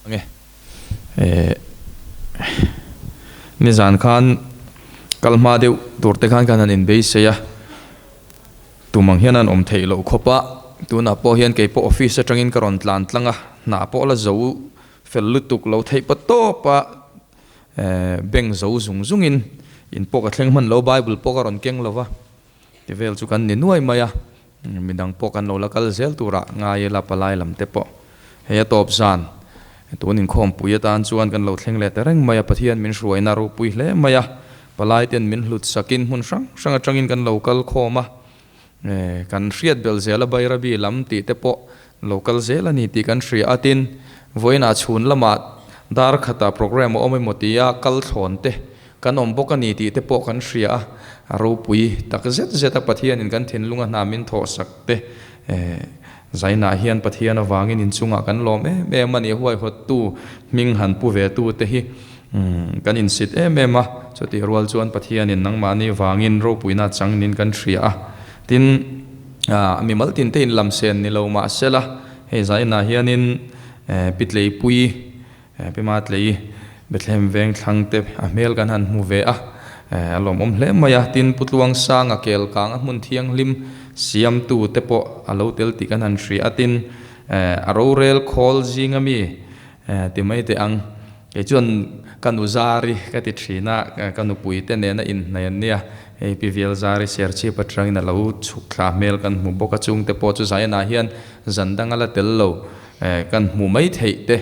Nge eh nizan khan kal hma deuh tur te khan kan han inbeisei a, tum ang hian an awm theih loh khawp a, tunah pawh hian kei pawh office atangin ka rawn tlan tlang a, hna pawh la zo fel lutuk lo theih pa tawp a, eh bank zo zung zungin in pawh ka thleng hman lo, bible pawh ka rawn keng lo va. Ti vel chu kan ni nuai mai a, midang pawh kan lo la kal zel turah ngai ila palai lam te pawh hei a tawp zan tun inkhawmpui atan chuan kan lo thleng leh ta reng mai a, Pathian min hruaina ropui hle mai a, palai ten min hlut sakin hmun hrang hrang atangin kan lo kal khawm a, kan hriat belh zel a Bairabi lam tih te pawh lo kal zel a ni tih kan hria a, tin vawiinah chhun lamah dar khatah programme a awm emaw tia kal thlawn te Kan awm bawk a ni tih te pawh kan hria a, a ropui tak zet zet a Pathianin kan thinlunga hna min thawhsak te zainah hian Pathian avangin inchungah kan lawm em em a ni. Huaihawttu hming han pu ve tu te hi kan insit em em a, chutih rual chuan Pathianin nangmahni vangin ropuina changin kan hria a, tin mimal tin te inlam sen ni lo mahsela hei zainah hianin Pitleipui Pi Matlei, Bethlehem veng thlang te a hmel kan han hmu ve a, a lawmawm hle mai a. Tin, Pu Tluangsanga kel kang a hmun thianghlim siamtu te pawh a lo tel tih kan han hria a. Tin, a rorel khawl zinga mi ti mai teh ang. Kei chuan ka nu Zari ka ti thin a, ka nupui te nena inhnaih an nia. Hei Pi Vial Zari Serchhip atangin a lo chhuk thla hmel kan hmu bawk a, chungte pawh chu Zion-ah hian zan dang a la tel lo. Kan hmu mai theih te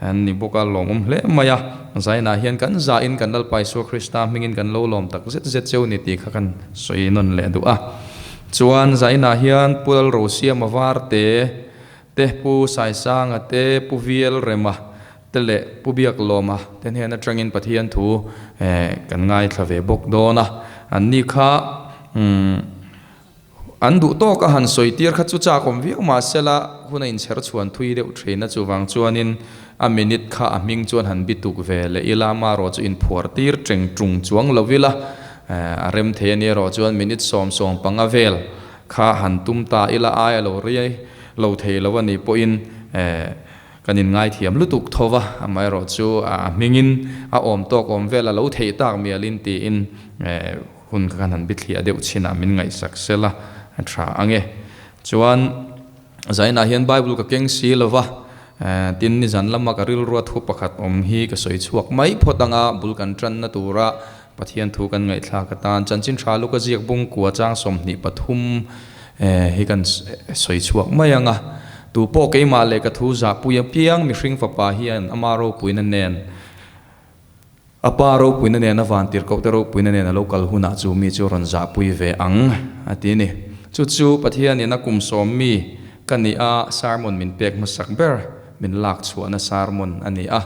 an ni bawk a, lawmawm hle mai a. Zainah hian kan zahin kan Lalpa Isua Krista hmingin kan lo lawm tak zet zet cheu ni tih kha kan sawi nawn leh duh a. Chuan Zainah hian Pu Lalrosiama Varte te, Pu Saisanga te, Pu VL Rema te leh Pu Biaklawma te hnen atangin Pathian thu kan ngaithla ve bawk dawn a. Anni kha An duh tawk a han sawi tir kha chu chak awm viau mah sela hun a inchher chhuan thui deuh thin a, chuvang chuanin a minute kha a hming chuan han bi tuk ve leh ila, amarawh chu inphuar tir teng tung chuang lo ila, a rem thei a ni erawh chuan minute 75 vel kha han tum ta ila aia lo riai lo thei lo a nih pawhin kan inngaithiam lutuk tho va, amaherawh chu a hmingin a awm tawk awm vel a lo theih tak mialin tiin Hun kha kan han bithliah deuh chinah min ngaihsak sel a, a tha ang e. Chuan Zainah hian Bible ka keng si lo va, tin nizan lama ka rilrua thu pakhat awm hi ka sawi chhuak mai phawt ang a, bul kan tanna tura Pathian thu kan ngaihthlak atan chanchin tha luka ziak bungkua chang 23 hi kan sawi chhuak mai ang a. Tu pawh keimah leh ka thu zahpui apiang mihring fapa hian ama ropuina nen A pa ropuina nen a vantirhkohte ropuina nen a lo kal hunah chu mi chu rawn zahpui ve ang, a ti a ni. Chu chu Pathianin a kum sawm mi ka nih a sermon min pek hmasak ber min lak chhuahna sermon a ni a.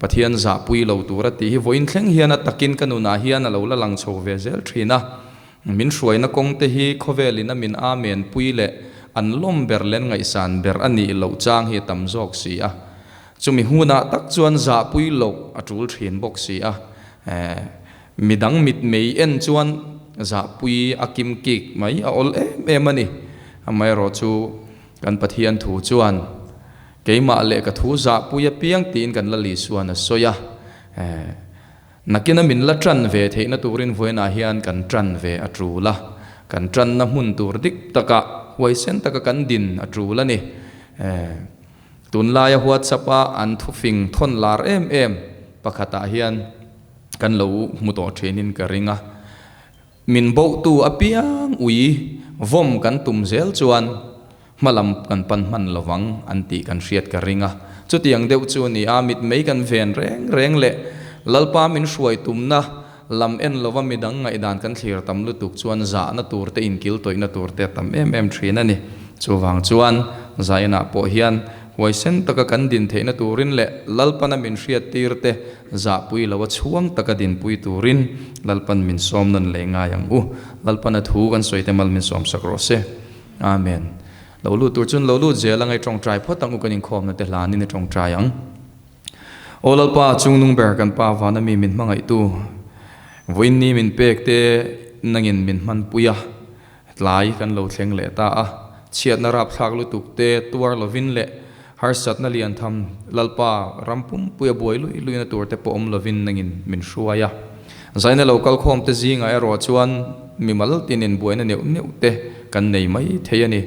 Pathian zahpui lo tur a tih hi vawiin thleng hian a takin ka nunah hian a lo la lang chho ve zel thin a. Min hruaina kawngte hi khawvelin a min amen pui leh an lawm ber leh an ngaihsan ber a nih loh chang hi a tam zawk si a. Chumi hunah tak chuan zahpui loh a tul thin bawk si a, midang mitmei en chuan zahpui a kim kik mai a awl em em a ni. Amaherawh chu kan Pathian thu chuan keimah leh ka thu zahpui apiang tiin kan Lal Isuan a sawi a, nakina min la tan ve theihna turin vawiinah hian kan tan ve a tul a, kan tanna hmun tur dik takah huaisen taka kan din a tul a ni. Tunlaia WhatsApp a an thufing thawn lar em em pakhatah hian kan lo hmu tawh thinin ka ring a. Min bohtu apiang ui vawm kan tum zel chuan hmalam kan pan hman lovang an tih kan hriat ka ring a. Chutiang deuh chu a ni a, mitmei kan ven reng reng leh Lalpa min hruai tumna lam en lova midang ngaihdan kan thlir tam lutuk chuan zahna tur te inkil tawihna tur te a tam em em thin a ni. Chuvang chuan Zainah pawh hian huaisen taka kan din theihna turin leh Lalpana min hriattir te zahpui loa chhuang taka dinpui turin Lalpan min sawm nawn leh ngai ang u. Lalpana thu kan sawi te mal min sawm sak rawh se. Amen. Lo lut tur chuan lo lut zel ang i tawngtai phawt ang u kan inkhawmna te hlanin i tawngtai ang. Aw Lalpa, chungnung ber kan Pa vana mi min hmangaihtu, vawiin ni min pek te nangin min hmanpui a, tlai kan lo thleng leh ta a, chhiatna rapthlak lutuk te tuar lovin leh Harsatna lian tham Lalpa ram pumpuia buai lui luina tur te pawh awm lovin nangin min hruai a. Zaina lo kal khawm te zingah erawh chuan mimal tinin buaina neuh neuh te kan nei mai thei a ni.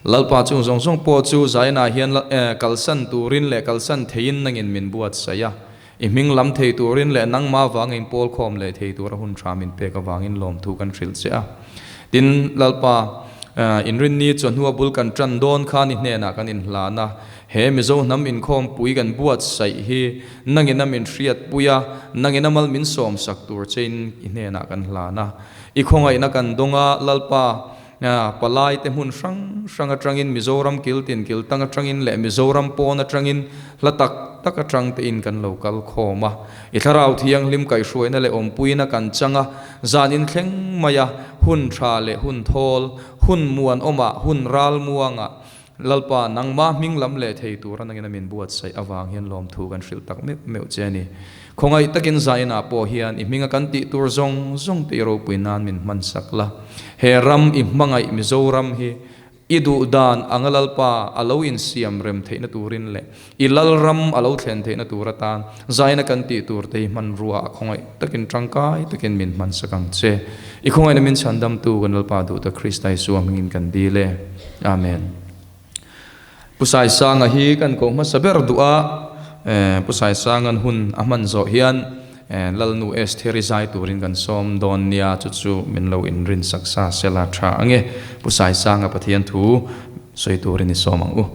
Lalpa chung zawng zawng pawh chu zainah hian kalsan turin leh kalsan theiin nangin min buatsaih a. I hming lam thei turin leh nangmah vanga in pawl khawm leh thei tura hun tha min pek avangin lawmthu kan hrilh che a. Tin, Lalpa, inrinni chawhnua bul kan tan dawn khan i hnenah kan inhlan a, he Mizo hnam inkhawmpui kan buatsaih hi nangin a min hriatpui a, nangin a mal min sawmsak tur chein i hnenah kan hlan a. I khawngaihna kan dawng a, Lalpa, Palai te hmun hrang hrang atangin Mizoram kil tin kil tang atangin leh Mizoram pawn atangin hla tak tak atang tein kan lo kal khawm a. I thlarau thianghlim kaihhruaina leh awmpuina kan chang a, zan inthleng maia hun tha leh hun thawl, hun muanawmah, hun ral muangah Lalpa, nangmah hming lam leh thei tura nangin a min buatsaih avang hian lawmthu kan hrilh tak meuh meuh che a ni. Khawngaih takin Zainah pawh hian i hminga kan tih tur zawng zawng te i ropui nan min hmansak la. He ram i hmangaih Mizoram hi i duh dan anga Lalpa a lo insiam rem theihna turin leh i Lalram a lo thlen theihna tur atan Zaina kan tih tur te hi hmanrua a khawngaih takin tangkai takin min hmansak ang che. I khawngaihna min chhandamtu kan Lalpa duhta Krista Isua hmingin kan dil e. Amen. Pu Saisanga hi kan koh hmasa ber duh a, Pu Saisanga'n hun a hman zawh hian Lalnu Estheri zai turin kan sawm dawn nia, chu chu min lo inrin sak sa sela tha ange. Pu Saisanga Pathian thu sawi turin i sawm ang u.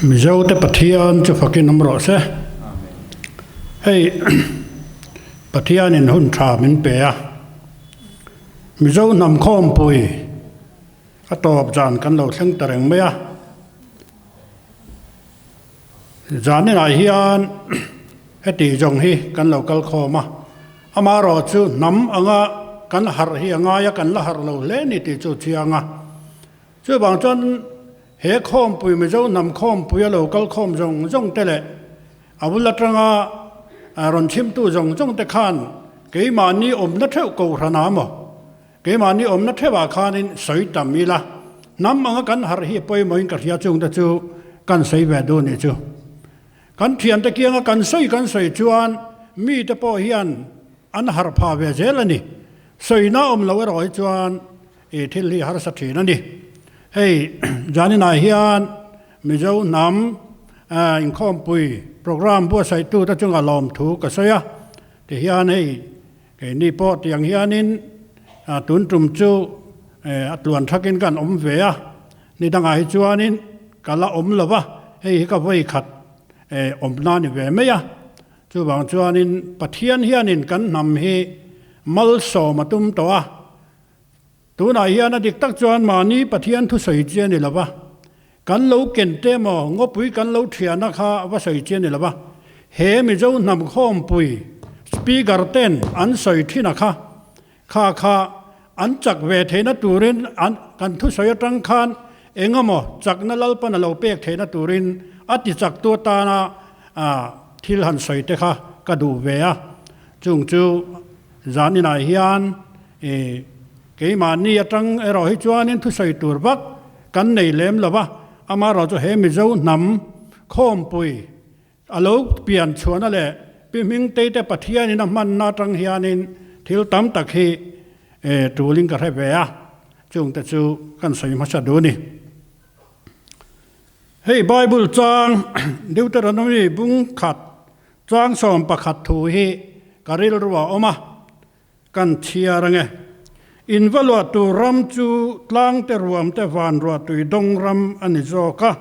Mizote Pathian chu fakin awm rawh se. Hei Pathianin hun tha min pe a, Mizo hnam khawmpui a tawp zan kan lo thleng ta reng mai a. Zaninah hian heti zawng hi kan lo kal khawm a, amaherawh chu hnam anga kan harh hi a ngai a, kan la harh lo hle ni tih chu a chiang a. Chuvang chuan he khawmpui Mizo hnam khawmpui a lo kal khawm zawng zawng te leh a bul atanga rawn chhimtu zawng zawng te khan keimahni awmna theuh kohhran a maw? Keimahni awmna theuhah khanin sawi tam ila, hnam anga kan harh hi pawimawhin ka hria chungte chu kan sawi ve duh nih chu. Kan thiante kianga kan sawi kan sawi chuan mite pawh hian an harh phah ve zel a ni. Sawina awm loh erawh hi chuan i thil hi harsa thin a ni. Hei Janinah hian Mizo hnam inkhawmpui programme buatsaihtute chunga lawmthu ka sawi a, tihian hei Keini pawh tiang hianin tun tum chu a tluan thakin kan awm ve a, ni dangah hi chuanin ka la awm lo va, hei hi ka vawi khat awmna a ni ve mai a. Chuvang chuanin Pathian hianin kan hnam hi malsawm a tum tawh a, tunah hian a dik tak chuan mahni Pathian thusawi chi a ni lo va, Kan lo ken te maw ngawpui kan lo thiana kha va sawi chi a ni lo va, he Mizo hnam khawmpui Speaker ten an sawi thin a kha, kha kha an chak ve theihna turin an kan thusawi atang khan eng emaw chakna Lalpan a lo pek theihna turin a ti chaktu atana thil han sawi te kha ka duh ve a, chung chu zaninah hian i keimahni atang erawh hi chuanin thusawi tur vak Kan nei lem lo va, amaherawhchu he Mizo hnam khawmpui a lo pian chhuahna leh Pi Hmingteite Pathianin a hmanna atang hianin thil tam tak hi tulin ka hre ve a, chungte chu kan sawi hmasa duh a ni. Hei Bible chang Deuteronomy bung khat chang 11 thu hi ka rilru a awm a. Kan chhiar ange. In va luah tur ram chu tlangte ruamte van ruahtui dawng ram a ni zawk a,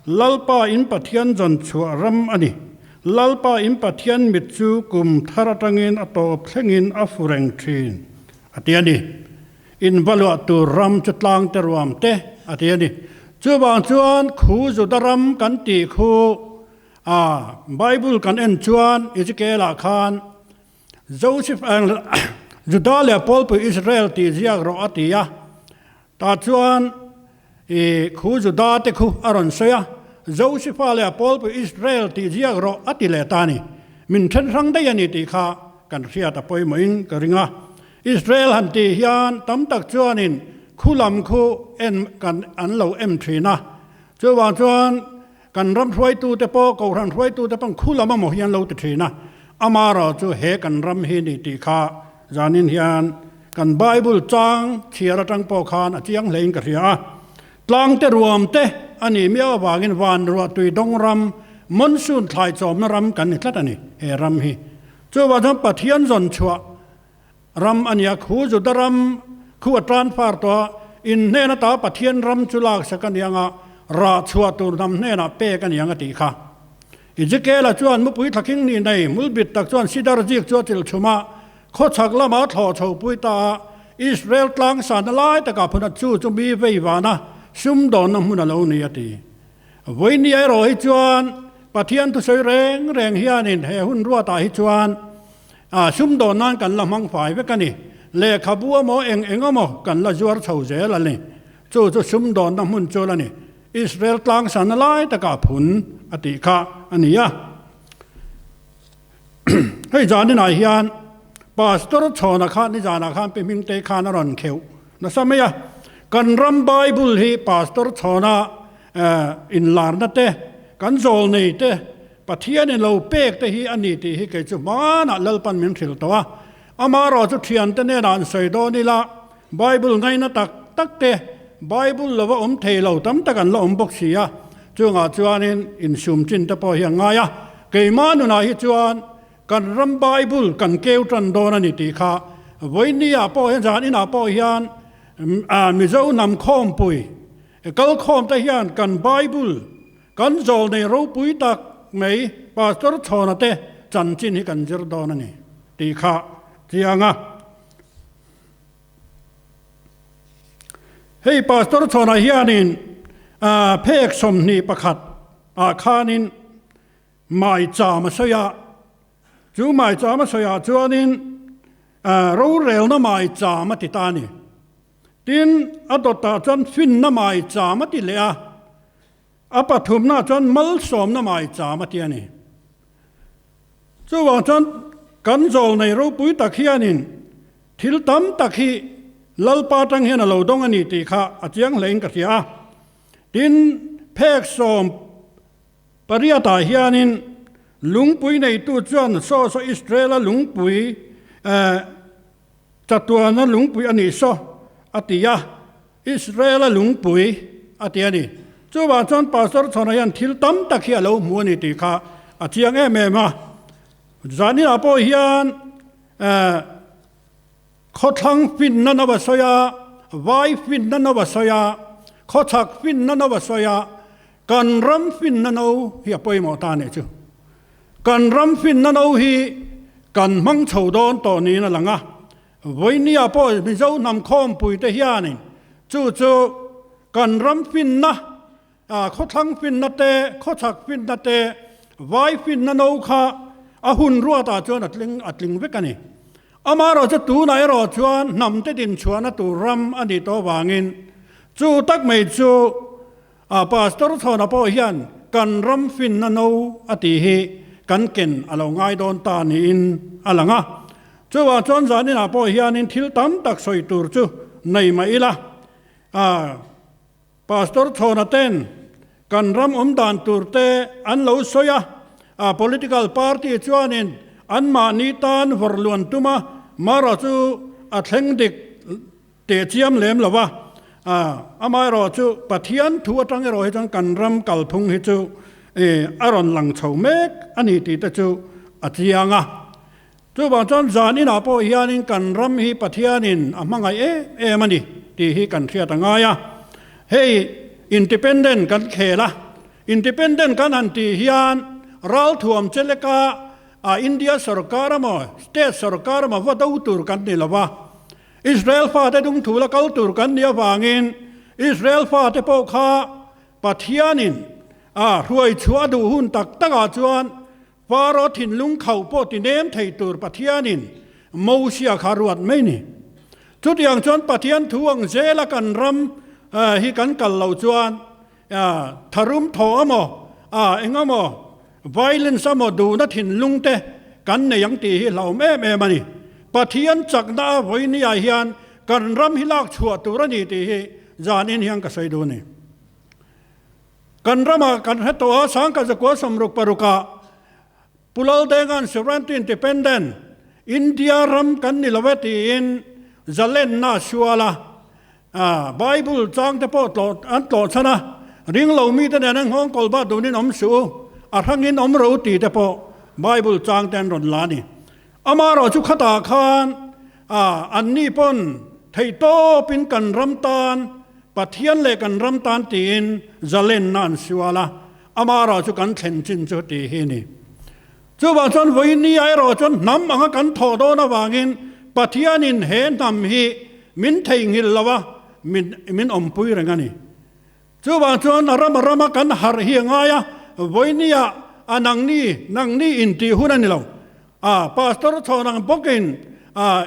Lalpa in Pathian zawn chhuah ram a ni. Lalpa in Pathian mit chu kum thar atangin a tawp thlengin a fu reng thin, a ti a ni. In va luah tur ram chu tlangte ruamte, a ti a ni. Chuvang chuan khu Juda ram kan tih khu a Bible kan en chuan Ezekiel-ah khan Joseph ang Juda leh pawlpui Israel tih ziak rawh a ti a, tah chuan i khu Juda te khu a rawn sawi a, Josepha leh pawlpui Israel tih ziak rawh a ti leh ta a ni. Min then hrang daih a ni tih kha kan hriat a pawimawhin ka ring a. Israel han tih hian tam tak chuanin khu lam khu en kan an lo em thin a, chuvang chuan kan ram hruaitute pawh kohhran hruaitute pawh khu lam amaw hi an lo ti thin a, amarawh chu he kan ram hi ni tih kha zanin hian kan Bible chang chhiar atang pawh khan a chiang hlein ka hria a. Tlangte ruam te a nih miau avangin van ruah tui dawng ram, monsoon thlai chawmna ram kan ni tlat a ni he ram hi. Chuvang chuan Pathian zawn chhuah ram a nia, khu Juda ram khu a tan far tawh a, in hnen ata Pathian ram chu laksak a ni anga rah chhuah tur hnam hnenah pek a ni ang a tih kha. Ezekiela chuan mupui thlakhing ni nei hmulbit tak chuan sidar zik chu a chilh chhum a, Khawchhak lama thlawh chho pui ta a, Israel tlang sanna lai takah phun a chu chu mi vei vana sumdawnna hmun a lo ni a ti. Vawiini erawh hi chuan Pathian thusawi reng reng hianin he hun ruatah hi chuan sumdawn nan kan la hmang fai vek a ni. Lehkhabu emaw eng eng emaw kan la zuar chho zel a ni. Chu chu sumdawnna hmun chu la ni. Israel tlang sanna lai takah phun a tih kha a ni a. Hei zaninah hian Pastor Chhawna kha nizanah khan Pi Hmingtei khan a rawn kheuh nasa mai a. Kan ram Bible hi Pastor Chhawna inlarna te, kan zawlnei te, Pathianin lo pek te hi a ni tih hi kei chu hmanah Lalpan min hrilh tawh a. Amaherawh chu thiante nenah an sawi dawn ila Bible ngaina tak tak te, Bible lova awm thei lo tam tak an la awm bawk si a, chungah chuanin insum chin te pawh hi a ngai a, keimah nunah hi chuan kan ram Bible kan keu tan dawn a ni tih kha vawinia pawh hian zan inah pawh hian Mizo hnam khawmpui kalkhawm te hian kan Bible kan zawl nei ropui tak mai Pastor Chhawna te chanchin hi kan zir dawn a ni tih kha chiang a. Hei Pastor Chhawna hianin phek 21 ah khanin maicham a sawi a, chu maicham a sawi ah chuanin rorelna maicham a ti ta a ni. Tin, a dawtah chuan finna maicham a ti leh a, a pathumnaah chuan malsawmna maicham a ti a ni. Chuvang chuan kan zawlnei ropui tak hianin thil tam tak hi Lalpa atang hian a lo dawng a ni tih kha a chiang hlein ka hria a. Tin, phek 18ah hianin lungpui neitu chuan saw saw Israela lungpui chatuana lungpui a nih saw a ti a. Israela lungpui a ti a ni. Chuvang chuan Pastor Chhawna hian thil tam tak hi a lo hmu a ni tih kha a chiang em em a. Zaninah pawh hian khawthlang finna no a sawi a, vai finna no a sawi a, khawchhak finna no a sawi a, kan ram finna no hi a pawimawh ta a nih chu. Kan ram finna no hi kan hmang chho dawn tawh niin a lang a. Vawinia pawh Mizo hnam khawmpui te hianin chu chu kan ram finna, khawthlang finna te, khawchhak finna te, vai finna no kha a hun ruatah chuan a tling a tling vek a ni. Amaherawh chu tunah erawh chuan hnam te dinchhuahna tur ram a nih tawh avangin chu tak mai chu Pastor Chhawna pawh hian kan ram finna no a tih hi kan ken a lo ngai dawn ta niin a lang a. Chuvang chuan zaninah pawh hianin thil tam tak sawi tur chu nei mah ila, Pastor Chhawna ten kan ram awm dan tur te an lo sawi a, political party chuanin anmahni tan vawrhluan tum a, mara chu a thleng dik Teh chiam lem lo va, amaherawh chu Pathian thu atang erawh hi chuan kan ram kalphung hi chu a rawn lang chho mek a ni tih te chu a chiang a. Chuvang chuan zan inah pawh hianin kan ram hi Pathianin a hmangaih em em a ni tih hi kan hriat a ngai a. Hei independent kan khel a, independent kan han tih hian ralthuam che leka India sorkar emaw state sorkar emaw va do tur kan ni lo va. Israel fate dungthu la kal tur kan nih avangin Israel fate pawh kha Pathianin a hruai chhuah a duh hun tak takah chuan Pharaoh thinlung khauh pawh ti nem thei tur Pathianin Mosia kha ruat mai ni. Chutiang chuan Pathian thu ang zela kan ram hi kan kal loh chuan tharum thaw amaw, eng amaw, violence amaw duhna thinlung te kan nei ang tih hi hlauhawm em em a ni. Pathian chakna a vawinia hian kan ram hi lak chhuah tur a ni tih hi zanin hian ka sawi duh a ni. Kan ramah kan hre tawh a, Sangkhat zakua 66 ah Pu Laldenga'n Sovereignty Independent India ram kan ni lo e tiin zalenna a sual a, Bible chang te pawh tlawh an tlawh chhan a, ring lo mite nena nghawng kawl bak dunin awm suh u, a hrangin awm ro ti te pawh Bible chang te an rawn la a ni. Amaherawh chu khatah khan anni pawn theihtawpin kan ram tan, Pathian leh kan ram tan tiin zalenna an sual a, amaherawh chu kan thlen chin chu tih hi a ni. Chuvang chuan vawiin erawh chuan hnam anga kan thawh dawn avangin Pathianin he hnam hi min theihnghilh lo a, min awmpui reng a ni. Chuvang chuan a rama rama kan harh hi a ngai a, vawinia a nangni nangni intih hun a ni lo. A pastor chhawn ang bawkin a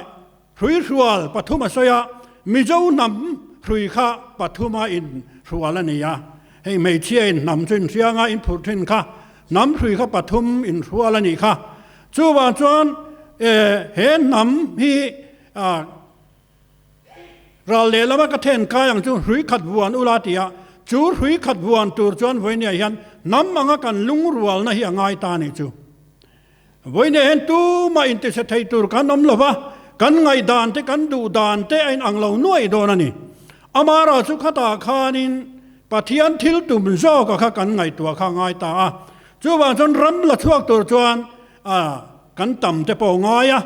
hruihrual pathum a sawi a, Mizo hnam hrui kha pathuma in hrual a ni a, hei hmeichhia in hnam chu in hrianga in phurh thin kha hnam hrui kha pathum in hrual a nih kha. Chuvang chuan he hnam hi a Ral lehlama ka then kai ang chu hrui khat vuan ula ti a, chu hrui khat vuan tur chuan vawinia hian hnam anga kan lungrualna hi a ngai ta a nih chu. Vawinia hian tumah intise thei tur kan awm lo va, kan ngaihdan te kan duh dan te a inang lo nuaih dawn a ni. Amara chu khatah khanin Pathian thil tum zawka kha kan ngaihtuah kha a ngai ta a, chuvang chuan ram la chhuak tur chuan kan tam te pawh a ngai a,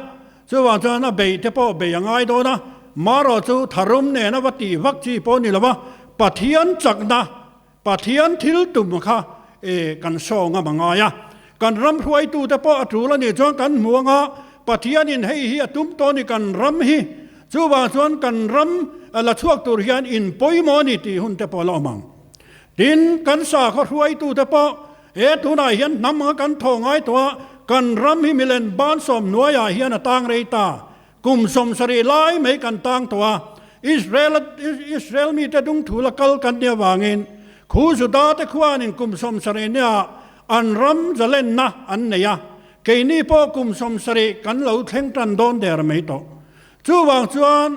Chuvang chuan a beih te pawh beih a ngai dawn a, marawh chu tharum nena va tih vak chi pawh ni lo va, Pathian chakna, Pathian thil tum kha e kan saw ngam a ngai a. Kan ram hruaitute pawh a tul a nih chuan kan hmu anga Pathianin hei hi a tum tawh a ni kan ram hi, chuvang chuan kan ram la chhuak tur hian in pawimawh a ni tih hun te pawh a la awm ang. Tin, kan sakhaw hruaitute pawh he tunah hian hnam anga kan thaw ngai tawh a, kan ram hi milen ban sawm hnuaiah hian a tang rei ta. Kum 70 lai mai kan tang tawh a, Israel Israel mite dungthu la kal kan nih avangin khu Juda te khuanin kum 70 nia an ram zalenna an nei a, keini pawh kum 70 kan lo thleng tan dawn der mai tawh. Chuvang chuan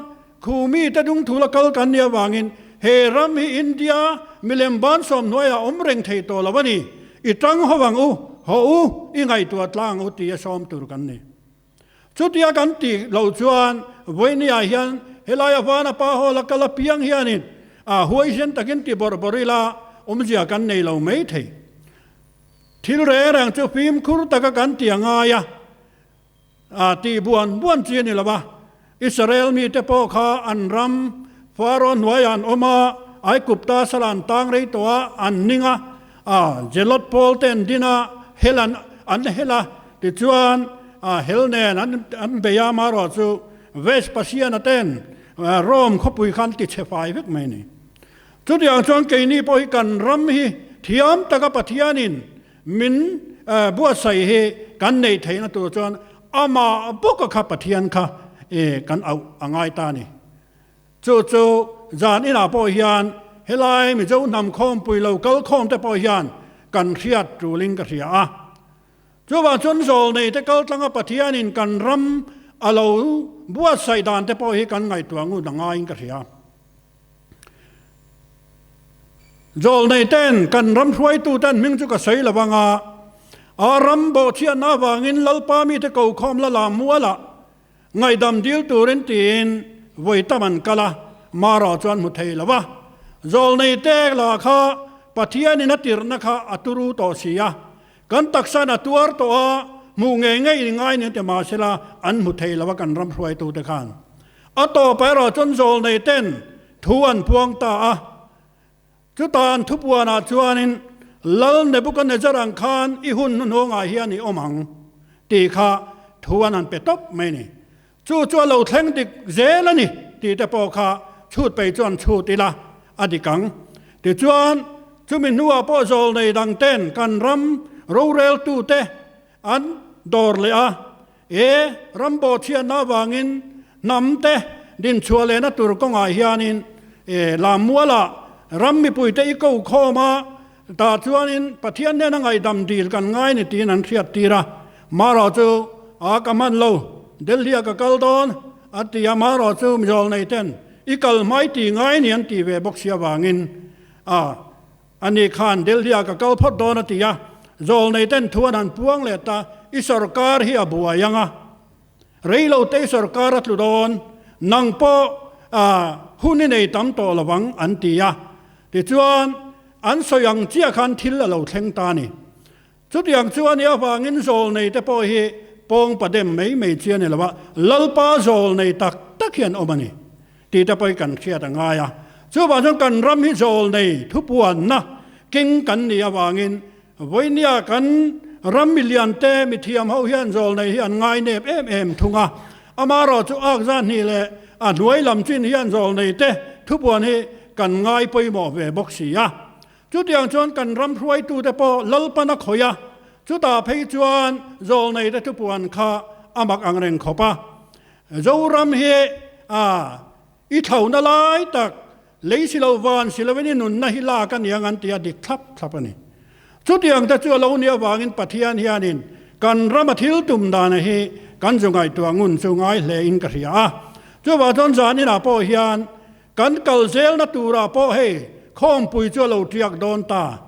Khu mite dungthu la kal kan nih avangin he ram hi India milem ban sawm hnuaiah awm reng thei tawh lo a ni. I tang ho ang u, haw u, i ngaihtuah tlang u tia sawm tur kan ni. Chutia kan tih loh chuan vawinia hian helai avana pa haw la kal apiang hianin a huaisen takin ti bawrh bawrh ila awmzia kan nei lo mai thei. Thil reng reng chu fimkhur taka kan ti a ngai a. A tih buan buan chi a ni lo a, Israel mite pawh kha an ram Pharaoh hnuaiah an awm a, Aigupta sala an tang rei tawh a, an ning a, a Zelot pawl te an din a, hel an an hel a, tichuan a hel nen an an bei a, amaherawh chu Vespasian-a ten Rome khawpui kha an ti chhe fai vek mai a ni. Chutiang chuan keini pawh hi kan ram hi thiam taka Pathianin Min buatsaih hi kan neih theihna tur chuan amah bawka kha Pathian kha kan auh a ngai ta a ni. Chu chu zan inah pawh hian helai Mizo hnam khawmpui lo kal khawm te pawh hian kan hriat tulin ka hria a. Chuvang chuan zawlnei te kal tlanga Pathianin kan ram a lo buatsaih dan te pawh hi kan ngaihtuah ngut a ngaiin ka hria. Zawlnei ten kan ram hruaitu ten hming chu ka sawi lo anga, a ram bawhchhiatna avangin Lalpa mite ko khawm la la mualah ngaihdam dil turin tiin vawi tam an kal a, Mara chuan hmu thei lo a. Zawlnei te lah kha Pathianin a tirhna kha a turu tawh si a, kan taksan a tuar tawh a, hmuh ngei ngei in ngai nen ti mahsela an hmu thei lo a kan ram hruaitute khan. A tawpah erawh chuan zawlnei ten thu an puang ta a. Chutah an thupuanah chuanin, Lal Nebuchadnezzar ang khan i hun hnuhnungah hian i awm ang, tih kha thu an han pe tawp mai a ni. Chu chu a lo thleng dik zel a ni tih te pawh kha chhut pei chuan chhut ila a dik ang. Tichuan, chumi hnuah pawh zawlnei dang ten kan ram roreltute an dawr leh a, E, ram bawhchhiatna avangin hnam te dinchhuah lehna tur kawngah hianin e, Lammualah ram mipuite i ko khawm a, tah chuanin Pathian hnena ngaihdam dil kan ngai ni tiin an hriat tir a, Mara chu a ka hman lo. Delhi-ah ka kal dawn, a ti a, marawh chu mizawl nei ten i kal hmai ti ngai ni an ti ve bawk si avangin a ani khan Delhi-ah ka kal phawt dawn a ti a, zawl nei ten thu an han puang leh ta, i sorkar hi a buai ang a, rei lo te i sorkar a tlu dawn, nang pawh a hun i nei tam tawh lo vang an ti a, tichuan an sawi ang chiah khan thil a lo thleng ta a ni. Chutiang chu a nih avangin zawlnei te pawh hi pawng padem mai mai chi a ni lo a, Lalpa zawlnei tak tak hi an awm a ni tih te pawh hi kan hriat a ngai a. Chuvang chuan kan ram hi zawlnei thupuanna keng kan nih avangin vawinia kan ram milian te mithiam ho hian zawlnei hi an ngai nep em em thung a. Amaherawh chu ak zan hnih leh a hnuai lam chin hian zawlnei te thupuan hi kan ngai pawimawh ve bawk si a. Chutiang chuan kan ram hruaitute pawh Lalpan a khawih a, chutah phei chuan zawlneite thupuan kha a mak ang reng khawp a. Zoram hi a i thlona lai tak, lei si lo van si loin i nunna hi lak a niang an ti a, dik thlap thlap a ni. Chutiang te chu a lo nih avangin Pathian hianin kan rama thil tum dana hi kan zu ngaihtuah ngun chu ngai hle in ka hria a. Chuvang chuan zaninah pawh hian Kan kal zelna turah pawh hei khawmpui chu a lo tiak dawn ta.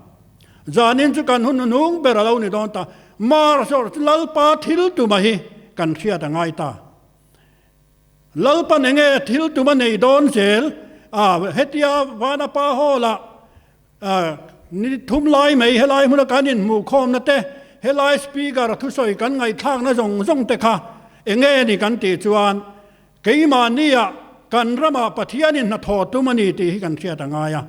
Zanin chu kan hun hnung ber a lo ni dawn ta. Mar sawr chu Lalpa thil tuma hi kan hriat a ngai ta. Lalpa nenge thil tuma nei dawn zel a, hetia Vanapa Hall-ah ni thum lai mai helai hmuna kan inhmuhkhawmna te, helai speaker thusawi kan ngaihthlakna zawng zawng te kha enge ni kan tih chuan Keimahnia kan ramah Pathianin hnathawh tum a ni tih hi kan hriat a ngai a.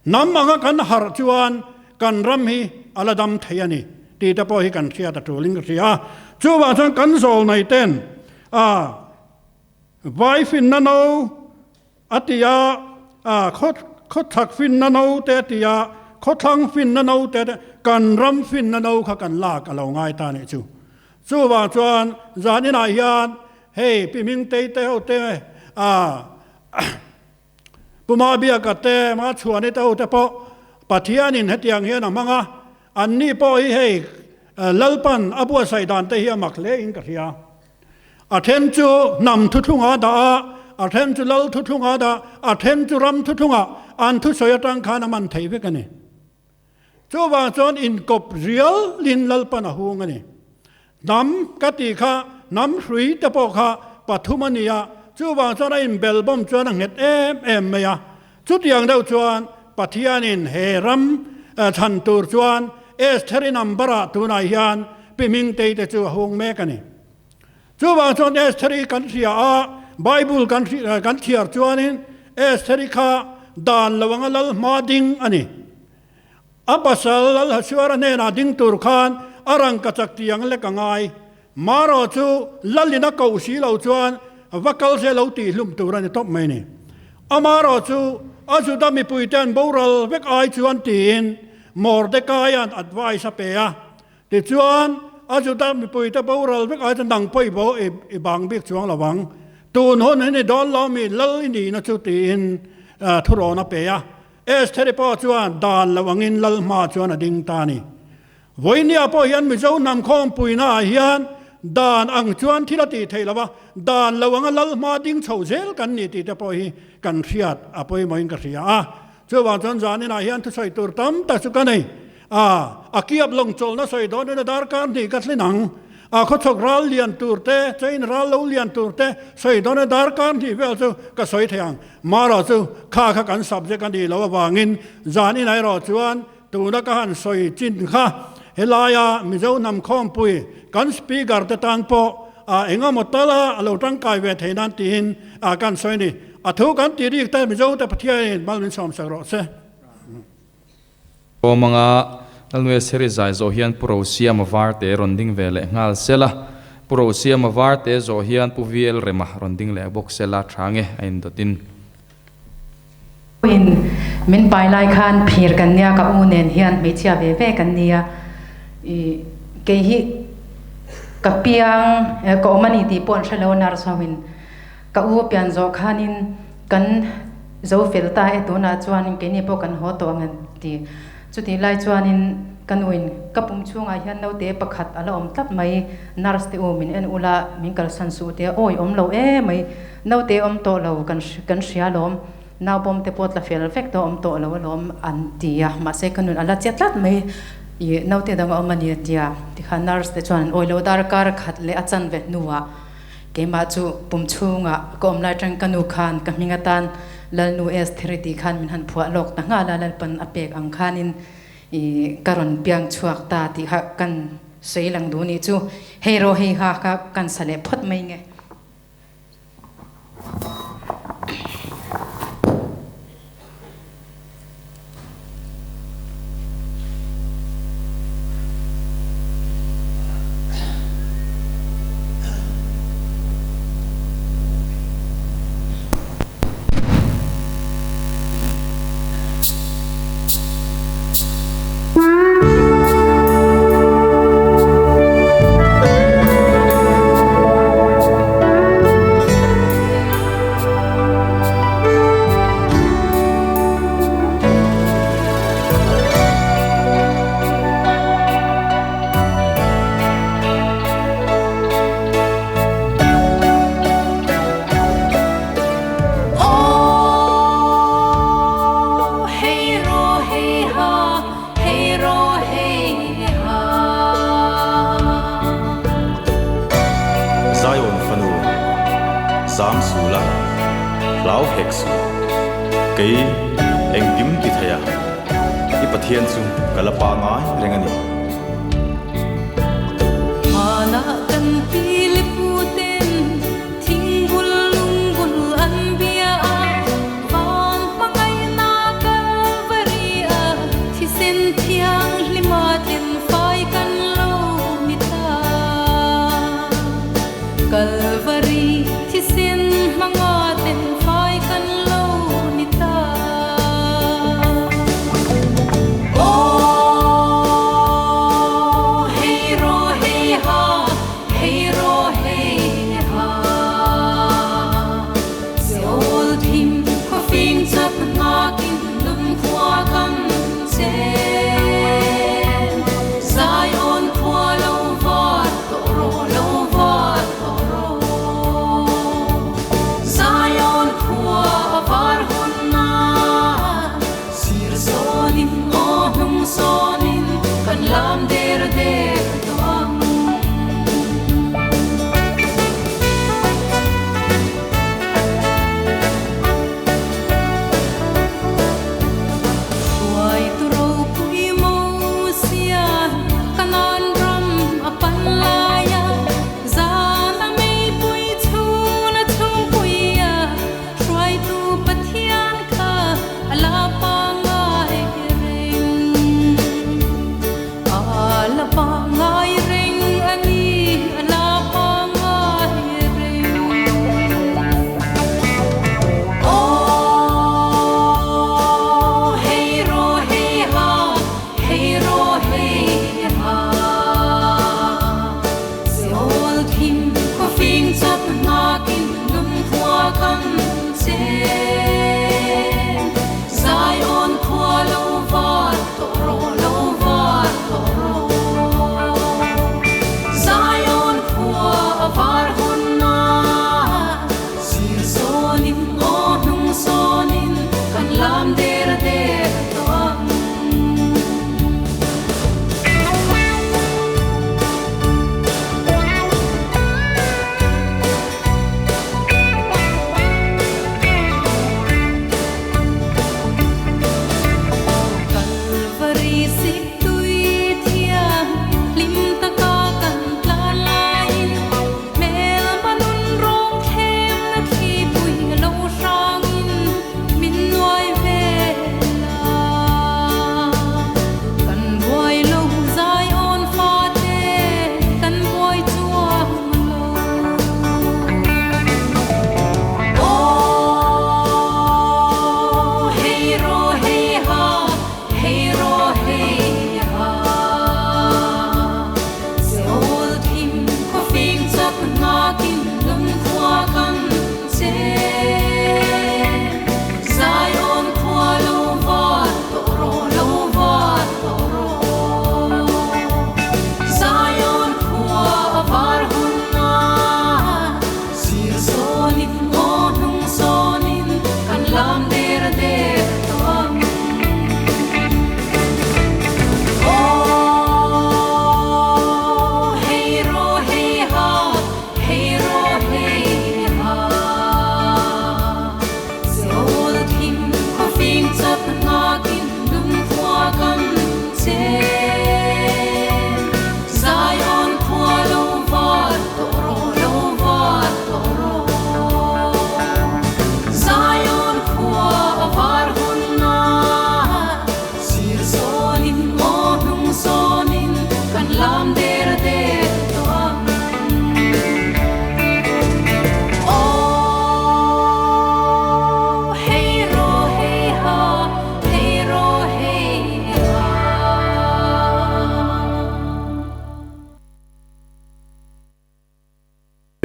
Hnam anga kan harh chuan kan ram hi a la dam thei a ni tih te pawh hi kan hriat a tulin ka hria a. Chuvang chuan kan zawl nei ten a vai finna no a ti a, a khawchhak finna no te a ti a, khawthlang finna no te kan ram finna no kha kan lak a lo ngai ta nih chu. Chuvang chuan zaninah hian hei Pi Hmingtei te ho te a Pu Mabiaka te Machhuani te ho te pawh Pathianin hetiang hian a hmang a, anni pawh hi hei Lalpan a buatsaih dan te hi a mak hle in ka hria. A then chu hnam thuthlungah a dah a, a then chu lal thuthlungah a dah, a then chu ram thuthlungah an thusawi atang khan a man thei vek a ni. Chuvang chuan inkawp rialin Lalpan a hung a ni. Hnam ka tih kha hnam hrui te pawh kha pathum a ni a, chuvang chuan a inbelbawm chuan a nghet em em mai a. Chutiang deuh chuan Pathianin he ram chhan tur chuan Estheri number-ah tunah hian Pi Hmingtei te chu a hung mek a ni. Chuvang chuan Estheri kan hria a, Bible kan kan chhiar chuanin Estheri kha dan lo anga lal hma ding a ni. A pasal Lal Hasuara hnenah ding tur khan a rangkachak tiang lek a ngai. Marawh chu Lalin a koh si lo chuan va kal se lo tih hlum tur a ni tawp mai ni. Amarawh chu a Juda mipuite an boral vek ai chuan tiin Mordecai-a'n advice a pe a. Tichuan, a Juda mipuite boral vek ai chuan nang pawh i bo i bang bik chuang lo ang. Tun hun hi ni dawn lo mi lal i nihna chu tiin thurawn a pe a. Estheri pawh chuan dan lo angin lal hma chuan a ding ta a ni. Vawinia pawh hian Mizo hnam khawmpuina ah hian dan ang chuan thil a tih theih lo a, dan lo anga lal hma ding chho zel kan ni tih te pawh hi kan hriat a pawimawhin ka hria a. Chuvang chuan zaninah hian thusawi tur tam tak chu ka nei. A, a kiap lawng chawlhna sawi dawn ina darkar hnih ka thlin ang. A khawchhawk ral lian tur te, chain ral lo lian tur te sawi dawn ina darkar hnih vel chu ka sawi thei ang. Marawh chu kha kha kan subject a nih loh avangin zaninah erawh chuan tuna ka han sawi chin kha helaia Mizo hnam khawmpui kan speaker te tan pawh a engemaw tala a lo tangkai ve thei nan tiin a kan sawi a ni. A thu kan tih rik te Mizo te Pathianin mal min sawmsak rawh se. Awm anga Lalnuia Seri zai zawh hian Pu Rosiama Varte rawn ding ve leh nghal sela, Pu Rosiama Varte zawh hian Pu VL Rema rawn ding leh bawk sela tha nge a indawtin. In min pai lai khan phir kan nia ka u nen hian hmeichhia ve ve kan nia i kei hi ka piang ka awm a ni tih pawh an hre lo a nurse ho in ka u pian zawh khanin kan zo fel ta e tunah chuan keini pawh kan haw tawh ang an ti chutih lai chuanin. Ka nuin, Ka pum chhungah hian naute pakhat a la awm tlat mai, nurse te u min en ula, min kalsan suh tia awi awm lo e mai, naute awm tawh lo kan kan hria alawm, naupawm te pawh tla fel vek tawh awm tawh lo alawm an ti a, mahse ka nun a la che tlat mai, ih naute dang a awm a ni a tia, tikhan nurse te chuan an awi lo darkar khat leh a chanve hnuah keimah chu pum chhungah ka awm lai atang ka nu khan ka hming atan Lalnu Estheri tih khan min han phuah lawk ta nghal a, Lalpan a pek ang khanin I ka rawn piang chhuak ta tih kha kan sawi lang duh nih chu. Hei rawh hei kha ka kan sa leh phawt mai nge. Zion fanu, zam su la, hlau hek su. Kei engkim ti thei a, i Pathian chu ka la pa ngai reng a ni. Hmanah kan pi le pu ten Thingbul lungbul an bia a, van hmangaihna Kalvari a, thisen thianghlima tlen fai kan lo ni ta. Kalvari thisen hmanga tlen fai kan lo ni ta. Aw.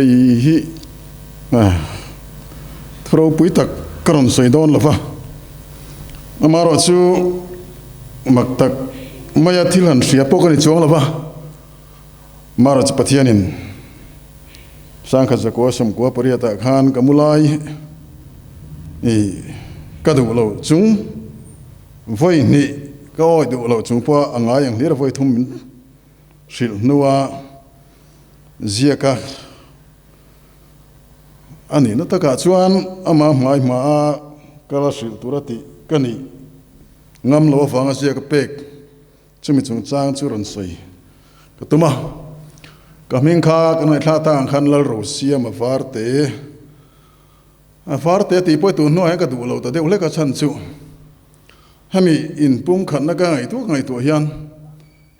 Hei hi thu ropui tak ka rawn sawi dawn lo va, amaherawhchu mak tak maia thil han hria pawh ka ni chuang lo va, amaherawhchu Pathianin Sangkhat zakua sawmkua pariatah khan ka mu lai i ka duh lo chung vawi hnih ka awi duh lo chung pawha a ngai ang hlir a vawi thum min hrilh hnua ziak a, a nihna takah chuan ama hmai hmaa ka la hrilh tur a tih ka nih ngam loh avanga ziak a pek chumi chungchang chu rawn sawi ka tum a. Ka hming kha kan ngaihthlak tak ang khan Lalrosiam a var te, a var te tih pawh i tun hnuah hian ka duh lo ta deuh hlek a chhan chu hemi inpumkhatna ka ngaihtuah ka ngaihtuah hian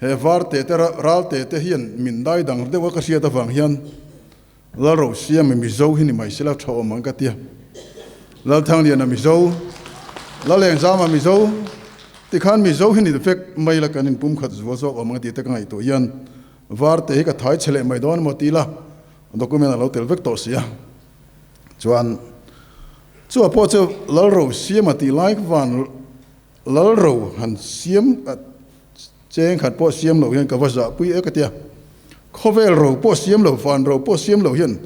He varte te ralte te hian min dai dang deuh a ka hriat avang hian Lalrosiama Mizo hi ni mai sela tha awm ang ka tia. Lalthangliana Mizo, Lalengzama Mizo tikhan Mizo hi ni vek mai la kan inpumkhat zual zawk awm ang tih te ka ngaihtuah hian varte hi ka thai chhe leh mai dawn emaw ti la document a lo tel vek tawh si a. Chuan chua pawh chu Lalrosiama tih lai van Lalro han siam a cheng khat pawh siam loh hian ka va zahpui e ka tia. Khawvel ro pawh siam lo, van ro pawh siam loh hian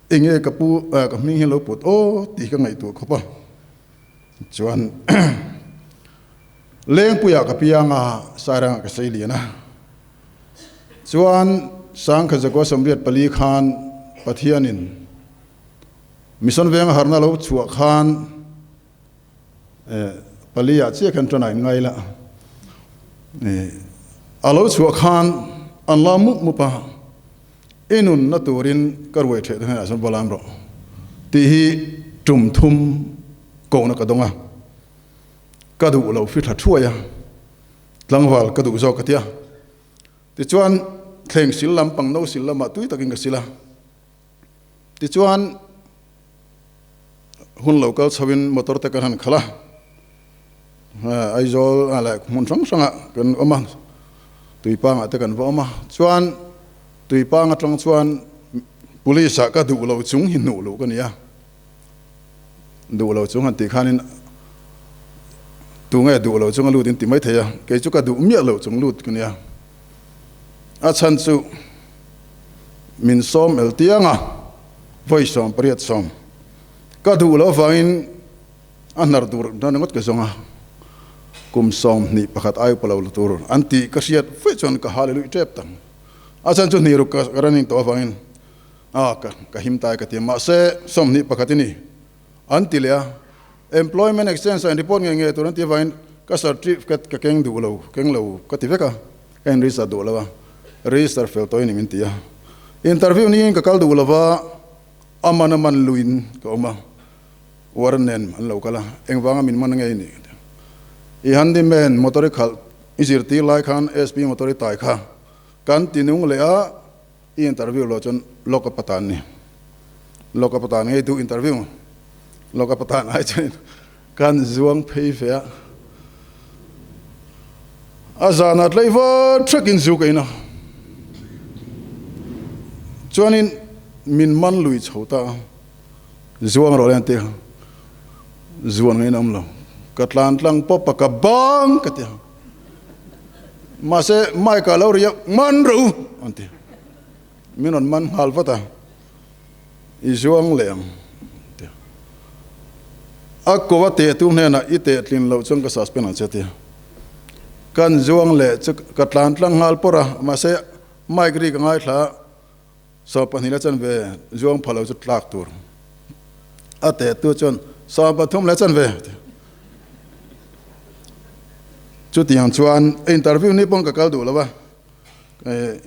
enge ka pu ka hming hian lo put aw tih ka ngaihtuah khawp a. Chuan Lengpuiah ka piang a, Sairangah ka sei lian a. Chuan Sangkha Zakua 84 khan Pathianin Mission Venga harna lo chhuah khan Pali ah chiah khan tan a in ngai la. A lo chhuah khan an la mup mup a, i nun na turin ka ruai theh te hnenah chuan va lam rawh tih hi tum thum kohna ka dawng a, ka duh lo fi tha thuai a, tlangval ka duh zawk ka ti a. Tichuan thleng sil lam pang no sil lamah tui takin ka sil a. Tichuan hun lo kal chhoin motor te kan han khalh a, Aizawl ah leh hmun hrang hrangah kan awm a, Tuipangah te kan va awm a. Chuan Tuipang atang chuan police ah ka duh lo chung hi hnuh luh ka ni a, duh lo chung han tih khanin tunge duh lo chung a lut in ti maithei a, kei chu ka duh miah lo chung lut ka ni a. A chhan chu min sawm el tiang a, vawi 80 sawm ka duh loh avangin a hnar tur na ringawt ka zawng a, kum 21 ai upa lo la tur an tih ka hriat fuih chuan ka hal luih tep tang. A chhan chu hnih ruk ka running tawh avangin a ka him tai ka ti a, mahse 21 i ni an ti leh a, Employment Exchange ah in report ngei ngei tur an tih avangin ka certificate ka keng duh lo, keng lo ka ti vek a, ka in register duh lo a, register fel tawh i ni min ti a. Interview niin ka kal duh lo va, a man a man luin ka awm a, warrant nen an lo kal a, engvanga min man ngei ni ka ti a. I handyman motor i khalh i zirtir lai khan SP motor i tai kha kan ti nung leh a, I interview lo chuan lock up atan ni. Lock up atan ngei duh interview. Lock up atan ai chuan kan zuang phei ve a. A zanah tlei va thakin zu ka in a. Chuanin min man lui chho ta a. Zuang rawh le an ti a. Zuan ngei in a awm lo. Ka tlan tlang pawp a ka bang ka ti a. Mahse, Mike a lo ri a, Man rawh u! an ti. Min rawn man nghal vat a, I zuang leh ang, a ti a. A ko a tehtu hnenah i teh tlin loh chuan ka suspend ang che, a ti a. Kan zuang leh chu ka tlan tlang nghal pawrh a, mahse, Mike ri ka ngaithla a, 12 la chanve zuang pha lo chu tlak tur. A tehtu chuan 13 la chanve a ti. Chutiang chuan interview ni pawn ka kal duh lo va,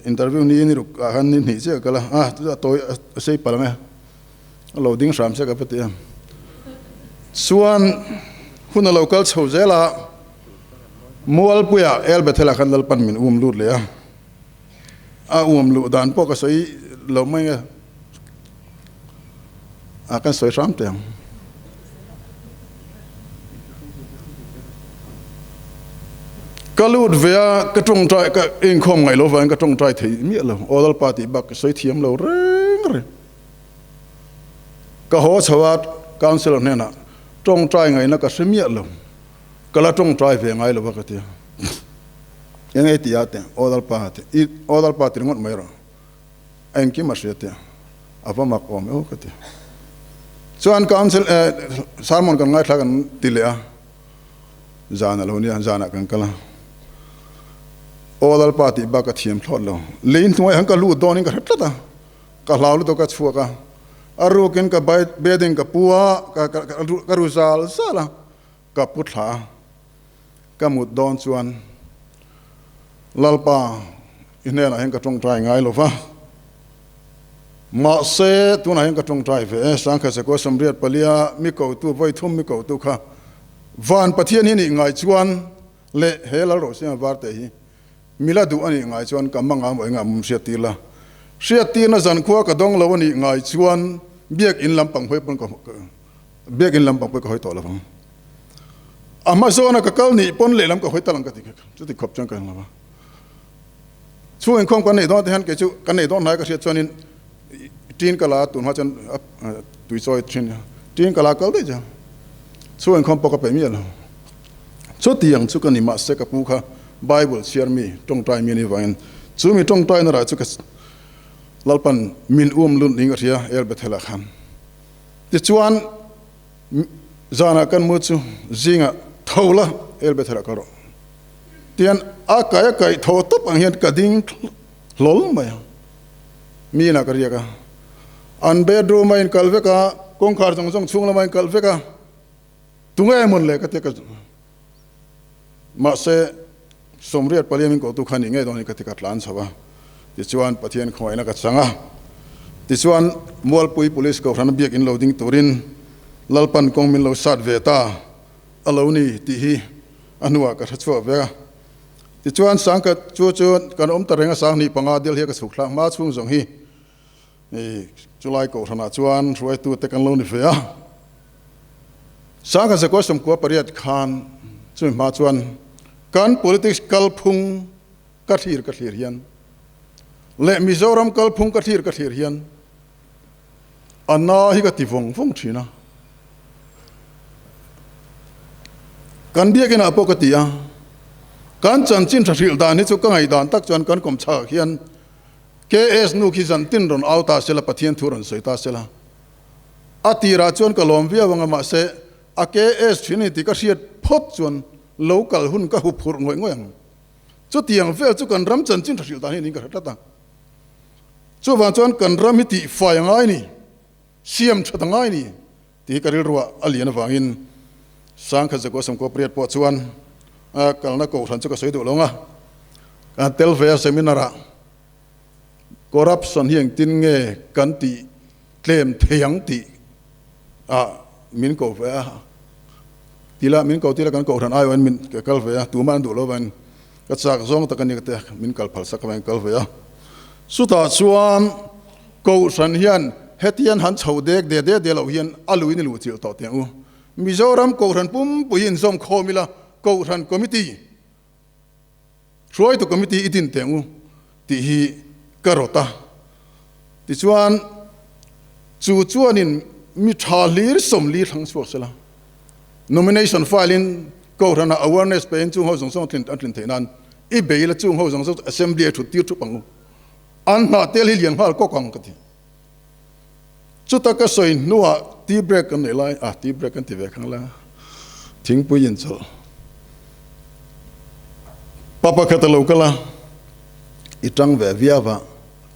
interview ni ni ruk ah khan ni hnih chiah ka kal a, a chu a tawi a sei palh ang e, a lo ding hram se ka va ti a. Chuan hun a lo kal chho zel a, Mualpuia El Bethel ah khan Lalpan min um lut leh a. A uam luh dan pawh ka sawi lo mai a, a kan sawi hram teh ang. Ka lut ve a, ka tawngtai ka inkhawm ngaih lo vangin ka tawngtai thei miah lo, aw Lalpa tih bak ka sawi thiam lo reng reng. Ka haw chho a, councillor hnenah tawngtai ngaihna ka hre miah lo, ka la tawngtai ve ngai lo a ka ti a. Eng ei tih ah teh, aw Lalpa teh, i aw Lalpa ti ringawt mai rawh, a engkim a hria teh, a va mak awm eo ka ti. Chuan council eh sermon kan ngaithla kan ti leh a, zan a lo nia, zanah kan kal a, aw Lalpa tih bak ka thiam thlawt lo, lei hnuai han ka lut dawnin ka hre tlat a. Ka hlau lutuk a chhuak a, a rukin ka bedding ka pu a, ka ru zal zal a, ka pu thla a, ka mut dawn chuan Lalpa i hnenah hian ka tawngtai ngai lo va, mahse tunah hian ka tawngtai ve e, Sangkha Sakua Samriat palia mi kotu vawi thum mi kotu kha van Pathian hi nih ngai chuan leh he Lalrohsinga varte hi Mila duh a nih ngai chuan ka manga maw engah mum hriat tir la. Hriat tirna zankhua ka dawng lo a nih ngai chuan biakinn lampang hawi pawn ka biakinn lampang pawh ka hawi tawh lo vang. A hma zawna ka kal nih pawn lehlam ka hawi tal ang ka ti kha chuti khawp chuan ka heng lo va. Chhung inkhawm kan neih dawn te hian kei chu kan neih dawn hnai ka hriat chuanin tin ka la tun hma chuan tui chawi thin tin ka la kal daih chuan chhung inkhawm pawh ka peih miah lo. Chutiang chu ka ni mahse ka pu kha Bible chhiar mi tawngtai mi a nih vangin chu mi tawngtaina rah chu ka Lalpan min um lut niin ka hria El Bethel ah khan. Tichuan zanah kan mu chu zingah tho la El Bethel ah kal rawh. Tian a kai a kaih tho tawp ang hian ka ding hlawl mai a. Mi inah ka riak a. An bedroom a inkal vek a, kawngkhar zawng zawng chhung lama inkal vek a. Tunge mawn le ka ti a ka Mahse, Sawmriat pali min kohtu kha nih ngei dawn hi ka ti ka tlan chho a, tichuan Pathian khawngaihna ka chang a. Tichuan, Mualpui Police Kohhrana biakinn lo ding turin Lalpan kawng min lo sat ve ta a lo ni tih hi a hnuah ka hre chhuak ve a. Tichuan, Sangkhat chu chu kan awm ta reng a, Sanghnih panga Delhi a ka chhuk thlak hma chhung zawng hi chulai Kohhranah chuan hruaitute kan lo ni ve a. Sangha Zakua Sawmkua pariat khan chumi hma chuan kan politics kalphung ka thlir ka thlir hian leh Mizoram kalphung ka thlir ka thlir hian a na hi ka ti vawng vawng thin a. Kan biakinah pawh ka ti a, kan chanchin tha hrilh dan hi chu ka ngaihdan tak chuan kan kawmchhakah hian KS nu khi zantin rawn au ta sela, Pathian thu rawn sawi ta sela. A tirah chuan ka lawm viau ang a, mahse a KS thin a ni tih ka hriat phawt chuan lo kal hun ka hup hurh ngawih ngawih ang. Chutiang vel chu kan ram chanchin tha hrilh dan hi niin ka hre tlat a. Chuvang chuan kan ram hi tihfai a ngai ni, siam that a ngai ni tih hi ka rilruah a lian avangin Sangkhat Zakua Sawmkua pariat pawh chuan kalna kohhran chu ka sawi duh lo ang a, kan tel ve a seminar ah. Corruption hi engtin nge kan tih tlem thei ang tih ah min ko ve a, tila min ko tila kan kohhran aiawhin min ka kal ve a, tumah an duh lo vangin ka chak zawng tak a ni ka ti a, min kal phal sak avangin kal ve a. Chutah chuan kohhran hian hetian han chho dek de de de loh hian a luin i luh chilh tawh teh ang u. Mizoram kohhran pumpui hi inzawm khawm ila kohhran committee Hruaitu committee i din teh u tih hi ka rawt a. Tichuan, chu chuanin mi tha hlir sawmli thlang chhuak sela, nomination file in Kohhranah awareness pe in chung ho zawng zawng an tlin theih nan i bei la chung ho zawng zawng chu assembly a thut tir thup ang u. An hnah tel hi lian nghal kawk ang ka ti. Chuta ka sawi hnuah tea break kan neih lai, ah tea break kan ti ve khang la, thingpui inchawlh pa pakhat a lo kal a, i tang ve viau a,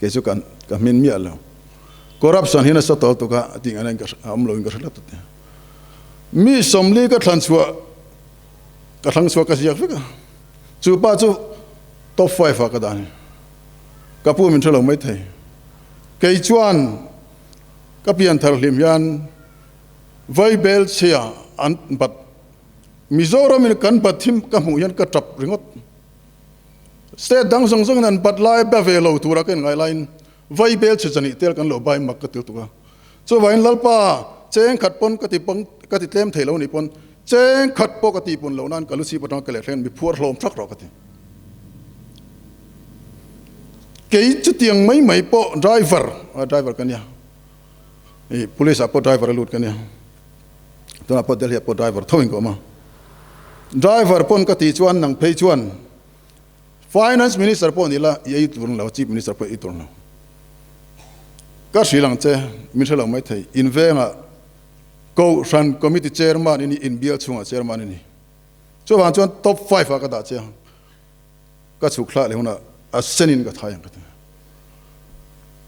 kei chu ka ka hmin miah lo. Corruption hi nasa tawl tuk a, a tih ngaina in ka a awm lo in ka hre tlat a ti. Mi sawmli ka thlan chhuah ka thlang chhuah ka ziak vek a, chu pa chu top five ah ka dah a ni. Ka pu min hre lo maithei. Kei chuan ka pian thar hlim hian Vaibel chhia an bat Mizoram in kan bat hi ka hmuh hian ka tap ringawt. State dang zawng zawng in an bat lai ba ve lo tura ka inngai laiin Vaibel chhe chani tel kan lo bai mak ka til tuk a. Chuvangin Lalpa cheng khat pawn ka ti pawng ka ti tlem thei lo nih pawn cheng khat pawh ka ti pun loh nan ka lu chhip atanga ka leh thleng mi phuar hlawm thak rawh ka ti. Kei chutiang mai mai pawh driver, driver ka nia. I police ah pawh driver a lut ka nia. Tunah pawh Delhi ah pawh driver tho in ka awm a. Driver pawn ka tih chuan nang phei chuan Finance Minister pawh ni la i ei tur lo, Chief Minister pawh i ei tur lo. Ka hrilh ang che, min hre lo mai thei. In vengah Kohhran Committee Chairman i ni, inbial chhungah Chairman i ni. Chuvang chuan top five ah ka dah che a, ka chhuk thlah leh hunah a senin ka thai ang ka ti.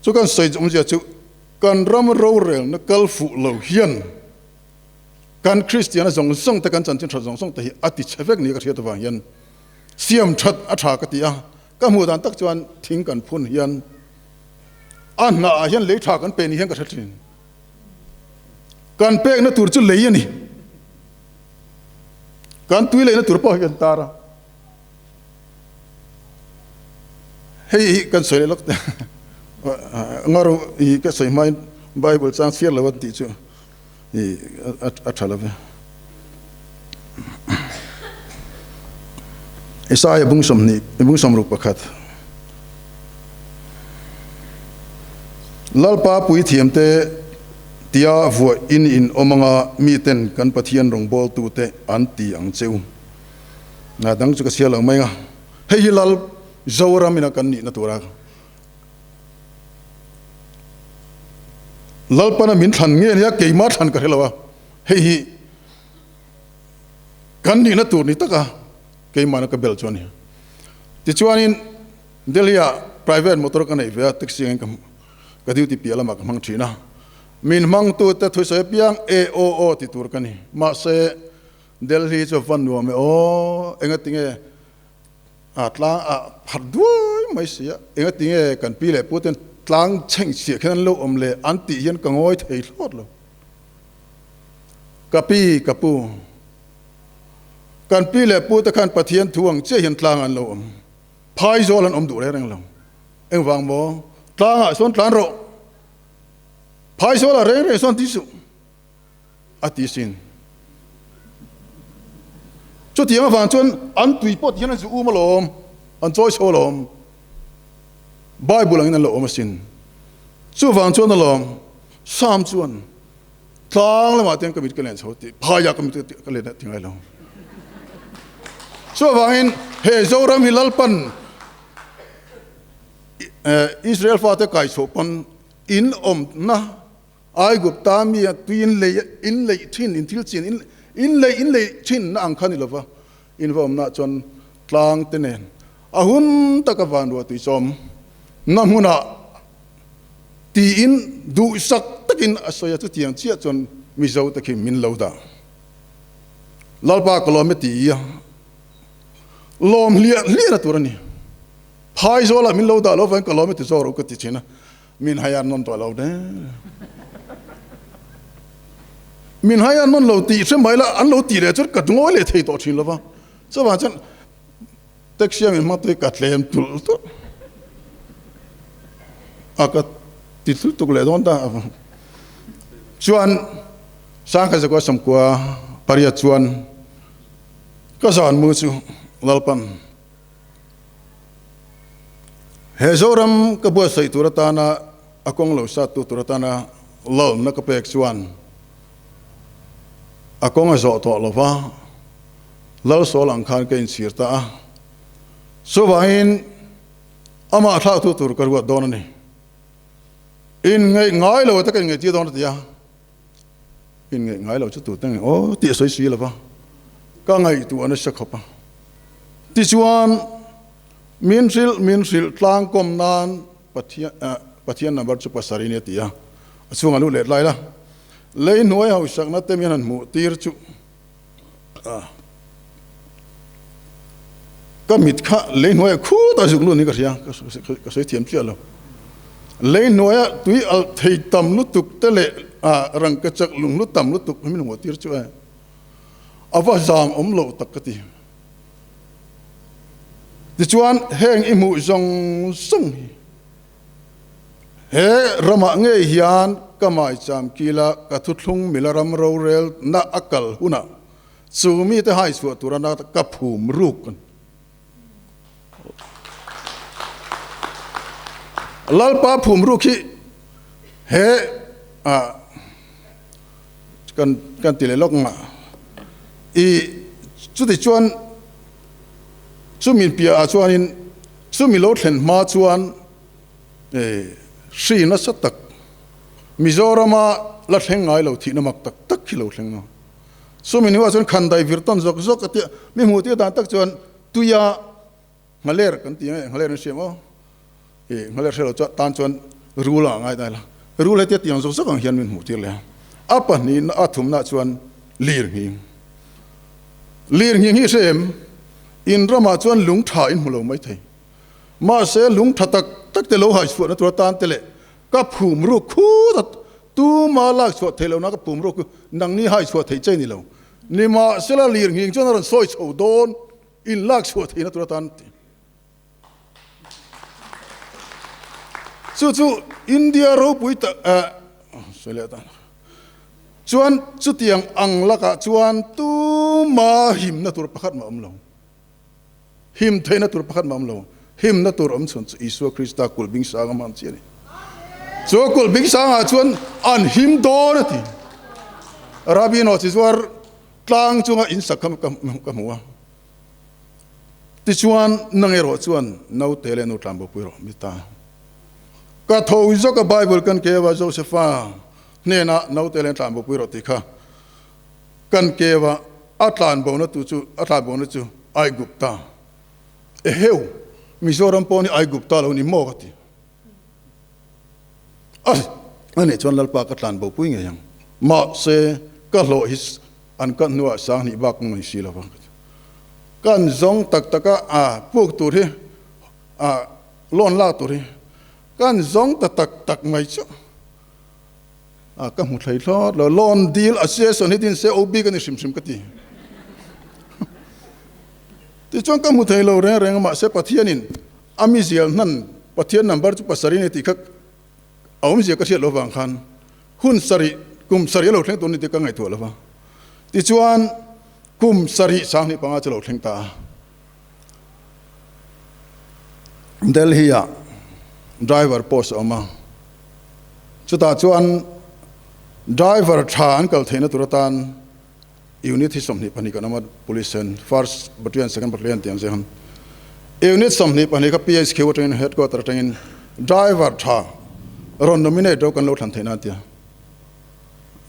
Chu kan sawi awmzia chu kan ram rorelna kal fuh lo hian kan Kristiana zawng zawng te, kan chanchin tha zawng zawng te hi a ti chhe vek ni ka hriat avang hian siam that a tha ka ti a. Ka hmuh dan tak chuan thing kan phun hian a hnah ah hian lei tha kan pe ni hian ka hre thin. Kan pekna tur chu lei a ni. Kan tui leina tur pawh hi kan tar a. Hei hi kan sawi leh lawk te. Ngaru i ka sawi hmain Bible chang chhiar lo an tih chu i a tha lo ve. Isaiah bung 20 bung 61. Lalpa puithiamte tia vuah in in awm anga miten kan Pathian rawngbawltute an ti ang che u. Nga dang chu ka chhiar lo mai a, hei hi Lal Zoram ina kan nihna tura Lalpana min thlan nge nia keimah thlan ka hre lo a, hei hi kan nihna tur ni taka keimahna ka bel chu a ni. Tichuanin Delhi-ah private motor ka neih ve a, taxi angin ka ka duty piah lamah ka hmang thin a. Min hmangtute thusawi apiang e aw aw ti tur ka ni. Mahse, Delhi chu a va nuam e aw, engatinge a tlang a pharh duai mai si a, engatinge kan pi leh pu ten tlang chhengchhiah khian an lo awm leh an tih hian ka ngawi thei thlawt lo. Ka pi, ka pu, kan pi leh pu te khan Pathian thu ang chiah hian tlang an lo awm. Phaizawl an awm duh reng reng lo. Engvang maw? Tlangah sawn tlan rawh. Phaizawlah reng reng sawn ti suh. A ti sin. Chutiang avang chuan an tui pawh ti hian an zu um alawm, an chawi chho alawm. Bible angin an lo awm asin. Chuvang chuan alawm, Sam chuan tlang lamah te hian ka mit ka len chho tih, phaiah ka mit ka len ti ngai lo. Chuvangin he Zoram hi Lalpan Israel fate kaichhuah pawn in awmna Aigupta mi a tui in lei in leih thin in thil chin in in lei in leih thin na ang kha ni lova in va awmna chuan tlang te nen a hun taka van ruah tui chawm na hmunah tiin duhsak takin a sawi a chutiang chiah chuan Mizo te khi min lo dah Lalpa ka lawm e ti i a lawm hliah hliah na tur a ni Phaizawl ah min lo dah lo vangin ka lawm e ti zawk rawh ka ti thin a. Min hai an nawn tawh lo de. Min hai an nawn lo tih hre mai la, an lo tih leh chuan ka ngawi leh thei tawh thin lo va. Chuvang chuan taxi a min hmang tui ka tlem tulh tulh a, ka ti thul tuk leh dawn ta. Chuan Sangkhat Zakua Sawmkua pariat chuan ka zan mu chu Lalpan He Zoram ka buatsaih tur atana a kawng lo sattu tur atana lalna ka pek chuan a kawng a zawh tawh lo va, lal sawl ang khan ka inchhir ta a. Chuvangin amah thlaktu tur ka ruat dawn a ni. Inngeih ngai lo te ka inngeihtir dawn a ti a. Inngeih ngai lo chu tute nge aw tih a sawi si lo va, ka ngaihtuah nasa khawp a. Tichuan, min hrilh min hrilh tlangkawm nan Pathian Pathian number chu pasarih a ni a ti a, a chhungah lut leh tlai la. Lei hnuai hausakna te min han hmuh tir chu ka mit kha lei hnuaiah khutah zuk lut niin ka hria, ka sawi thiam chiah lo. Lei hnuaia tui alh thei tam lutuk te leh rangka chak lunghlu tam lutuk min hmuh tir chu e a va zam awm loh tak ka ti. Tichuan heng i hmuh zawng zawng hi he ramah ngei hian ka maicham kila ka thuthlung mila ram rorel na a kal hunah chu mite hai chhuah tura na ka phum ruk a ni. Lalpa phum ruk hi he kan kan ti leh lawk nga i chuti chuan chumi piahah chuanin chumi lo thlen hma chuan hri nasa tak Mizorama la thleng ngai lo thihna mak tak tak khi lo thleng a. Chumi hnuah chuan khandai vir tawn zawk zawk a tia mi hmuh tir dan tak chuan tuia Nghaler kan ti nge nghaler an hria maw? Ih nghaler hre lo chuan tan chuan rul ah ngai dai la. Rul hetia tiang zawk zawk ang hian min hmuh tir leh a. A pahnihna a thumna chuan lir nghing. Lir nghing hi hre em? In ramah chuan lung tha in hmu lo mai thei. Mahse lung tha tak tak te lo hai chhuahna tur atan te leh ka phum ruk khut a tuma lak chhuah theih lohna ka phum ruk chu nangni hai chhuah theih che ni lo. Nimahsela lir nghing chuan a rawn sawi chho dawn. In lak chhuah theihna tur atan ti. Chu chu India ropui ta eh sawi leh atan chuan chutiang ang lakah chuan tuma himna tur pakhat mah awm lo. Him theihna tur pakhat mah awm lo. Himna tur awm chhun chu Isua Krista kulh bing sang a hman chi a ni. Chu kulh bing sangah chuan an him dawn a ti. Rabbi Nawhchizuar Tlang chunga in sak kha ka hmu a, tichuan nang erawh chuan naute leh nu tlan bopui rawh mi ta. Ka tho zawk a Bible kan keu a Josepha hnenah naute leh tlan bopui rawh tih kha kan keu a, a tlan bona tu chu a tlan bona chu Aigupta. Eheu, Mizoram pawh ni Aigupta lo ni maw ka ti. A anih chuan Lalpa ka tlan bopui ngei ang. Mahse, ka hlawh hi an kah hnuah sanghnih bak ka ngaih si lo va. Kan zawng tak taka a puk tur hi, a loan lak tur hi kan zawng ta tak tak mai chu a ka hmu thlei thlawt lo. Loan deal association hi tin se OB ka ni hrim hrim ka ti. Tichuan ka hmu thei lo reng reng a, mahse Pathianin A mi zial hnan Pathian number chu pasarih a ni tih kha a awmzia ka hriat loh vang khan hun sarih, kum sarih a lo thleng tur a ni tih ka ngaihtuah lo va. Tichuan kum sarih 2005 chu a lo thleng ta a. Delhi-ah driver post a awm a, chutah chuan driver tha an kal theihna tur atan Unit hi 22 kan awm a, Police hian First Battalion, Second Battalion tih ang zia khan Unit 22 kha PHQ atangin Headquarter atangin Driver tha rawn nominate ro kan lo thlan theih nan tia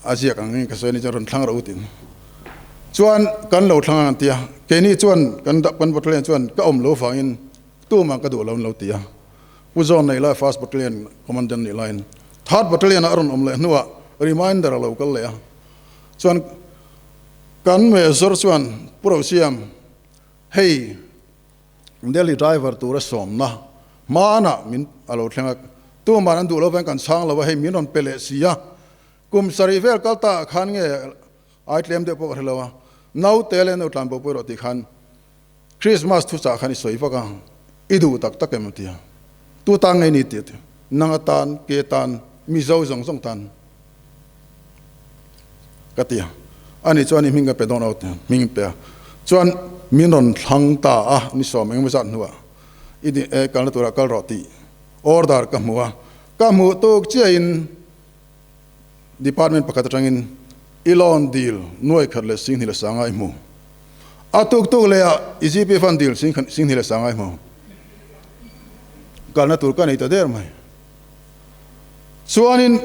a ziak ang ka sawi a ni chuan rawn thlang ro tiin chuan kan lo thlang ang tia keini chuan kan kan Battalion chuan ka awm lo vangin tumah ka duh lo an lo ti a Pu John nei lai First Battalion Commandant nih laiin Third Battalion ah a rawn awm leh hnuah reminder a lo kal leh a. Chuan kan Major chuan Pu Rosiam, hei Delhi driver tura sawmna hmanah min a lo thleng a, tuman an duh lo vang kan chhang lo a, hei min rawn pe leh si a, kum sarih vel kal ta ah khan nge ai tlem deuh pawh ka hre lo a, naute leh nu tlan bopui rawh tih khan Christmas thuchah khan i sawi vak a, i duh tak tak em a ti a, tu tan nge ni tih a ti, nang atan, ke tan, Mizo zawng zawng tan. Ka ti a, ani chuan i hming ka pe dawn lo ti a, hming pe a, chuan min rawn thlang ta a, ni sawm engemaw zat hnuah i ni e kalna turah kal rawh tih order ka hmu a, ka hmuh tuk chiahin department pakhat atangin i loan deal nuai khat leh 2005 i hmu, a tuk tuk leh ah i GP fund deal 2005 i hmu, kalna tur ka nei ta der mai. Chuanin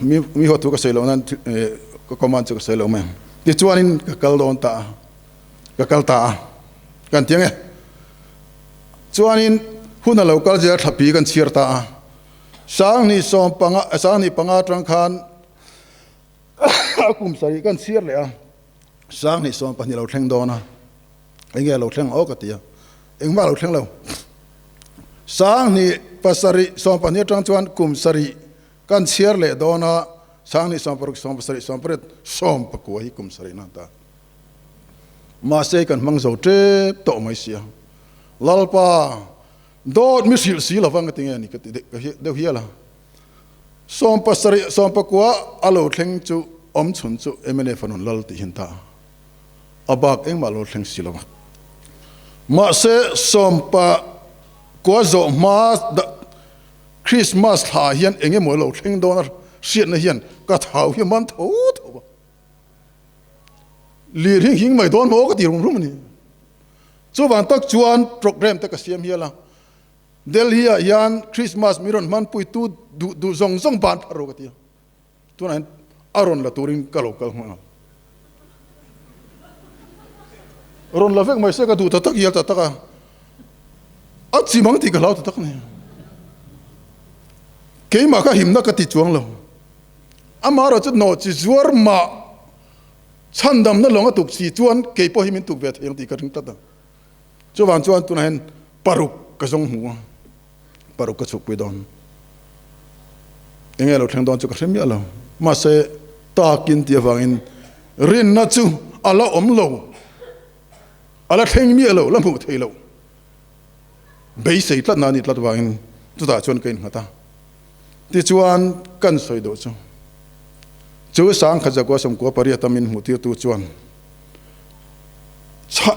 mi mi huat thu ka sawi loh nan ka command chu ka sawi lo mai ang. Tichuanin ka kal dawn ta a, ka kal ta a, kan ti ang e. Chuanin hun a lo kal zel thlapi kan chhiar ta a, 2015 2005 atang khan a kum sarih kan chhiar leh a, 2020 lo thleng dawn a, enge lo thleng aw ka ti a, engmah lo thleng lo. 2007 20 atang chuan kum sarih kan chhiar leh dawn a, 2016 17 18 19 hi kum sarih nan ta. Mahse kan hmang zo tep tawh mai sia. Lalpa dawt mi hrilh si lovang ka ti nge ni ka ti deuh hial a. 17 19 a lo thleng chu awm chhun chu mnf an rawn lal tih hian ta a. A bak engmah lo thleng si lo a. Mahse, sawmpa kua zawh hma Christmas thla hian eng emaw lo thleng dawn a hriatna hian ka thau hi a man tho tho a. Lir hi hing mai dawn maw ka ti rum rum a ni. Chuvang tak chuan programme te ka siam hial a. Delhi ah hian Christmas mi rawn hmanpui tu duh duh zawng zawng ban phar rawh ka ti a. Tunah hian a rawn la turin ka lo kal nghal. Rawn la vek mai se ka duh ta tak hial ta tak a. A chim ang tih ka hlau ta tak a ni. Keimah kha himna ka ti chuang lo. Amaherawh chu nawh chi zuar mah chhandamna lawng a tuk si chuan kei pawh hi min tuk ve thei ang tih ka ring tlat a. Chuvang chuan tunah hian paruk ka zawng hmu a, paruk ka chhukpui dawn. Enge lo thleng dawn chu ka hre miah lo. Mahse takin tih avangin rinna chu a la awm lo, a la thleng miah lo, la hmuh thei lo. Beisei tlatna a nih tlat avangin chutah chuan ka innghat a. Tichuan kan sawi deuh chu, chu sangkhat zakua sawmkua pariat a min hmuhtirtu chuan,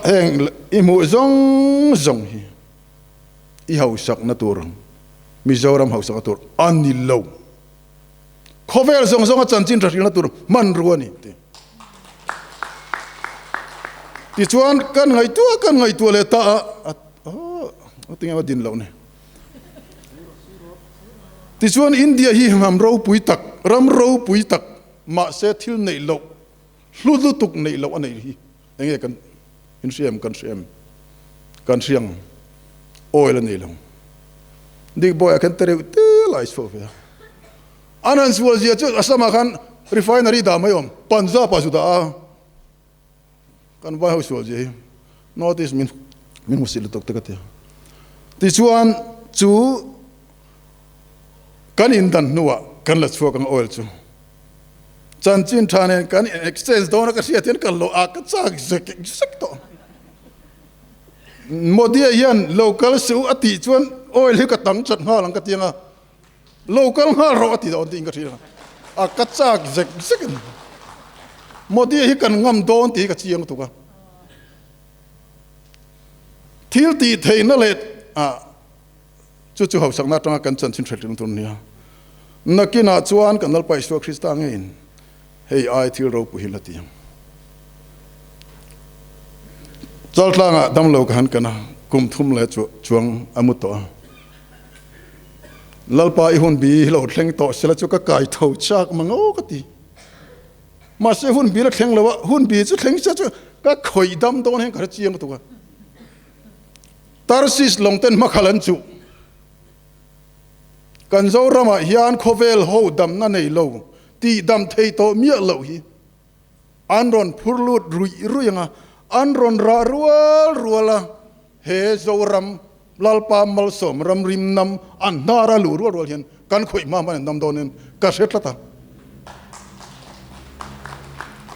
Heng i hmuh zawng zawng hi i hausakna tur, Mizoram hausakna tur a ni lo. Khawvel zawng zawnga chanchin tha hrilhna tur hmanrua a ni ti. Tichuan kan ngaihtuah kan ngaihtuah leh ta a, a tinge a din loh ni. Tichuan India hi ram ropui tak, ram ropui tak mahse thil neih loh Hlu lutuk neih loh a neih hi enge kan inhriam kan hriam kan hriang oil a nei lo. Dik boy ah khan tereuh te lai chhuak ve a. An han sual zia chu Assam ah khan refinery dah mai awm Punjab ah zu dah a. Kan vai ho sual zia hi North East min min hmusit lutuk te ka ti a. Tichuan chu kan indan hnuah kan la chhuak ang oil chu. Chanchin tha nen kan in exchange dawn a ka hriat hian ka lo a ka chak zek zek tawh. Modi-a hian lo kal suh a tih chuan oil hi ka tang chat nghal ang ka ti ang a, lo kal nghal rawh a ti dawn tiin ka hria a, ka chak zek zek a ni. Modi-a hi kan ngam dawn tih hi ka chiang tuk a. Thil tih theihna leh ah Chu chu hausakna atanga kan chanchin hretling tur nia. Nakinah chuan kan Lalpa Isua Krista ngeiin hei ai thil ropui hi la ti ang. Chaltlangah damlo ka han kan a, kum thum leh chuang a mu tawh a. Lalpa i hun bi hi lo thleng tawh sela chu ka kai tho chak mang aw ka ti. Mahse hun bi la thleng lo a, hun bi chu thleng se chu ka khawih dam dawn hian ka hre chiang lutuk a. Tarsis lawngten hmakhal an chuh. Kan Zoramah hian khawvel ho damna nei lo, tih dam thei tawh miah loh hi an rawn phur lut ruih ruih ang a, an rawn rah rual rual a, he Zoram Lalpa malsawm ram rim nam an hnar a luh rual rual hian kan khawih hma hman an dam dawnin ka hre tlat a.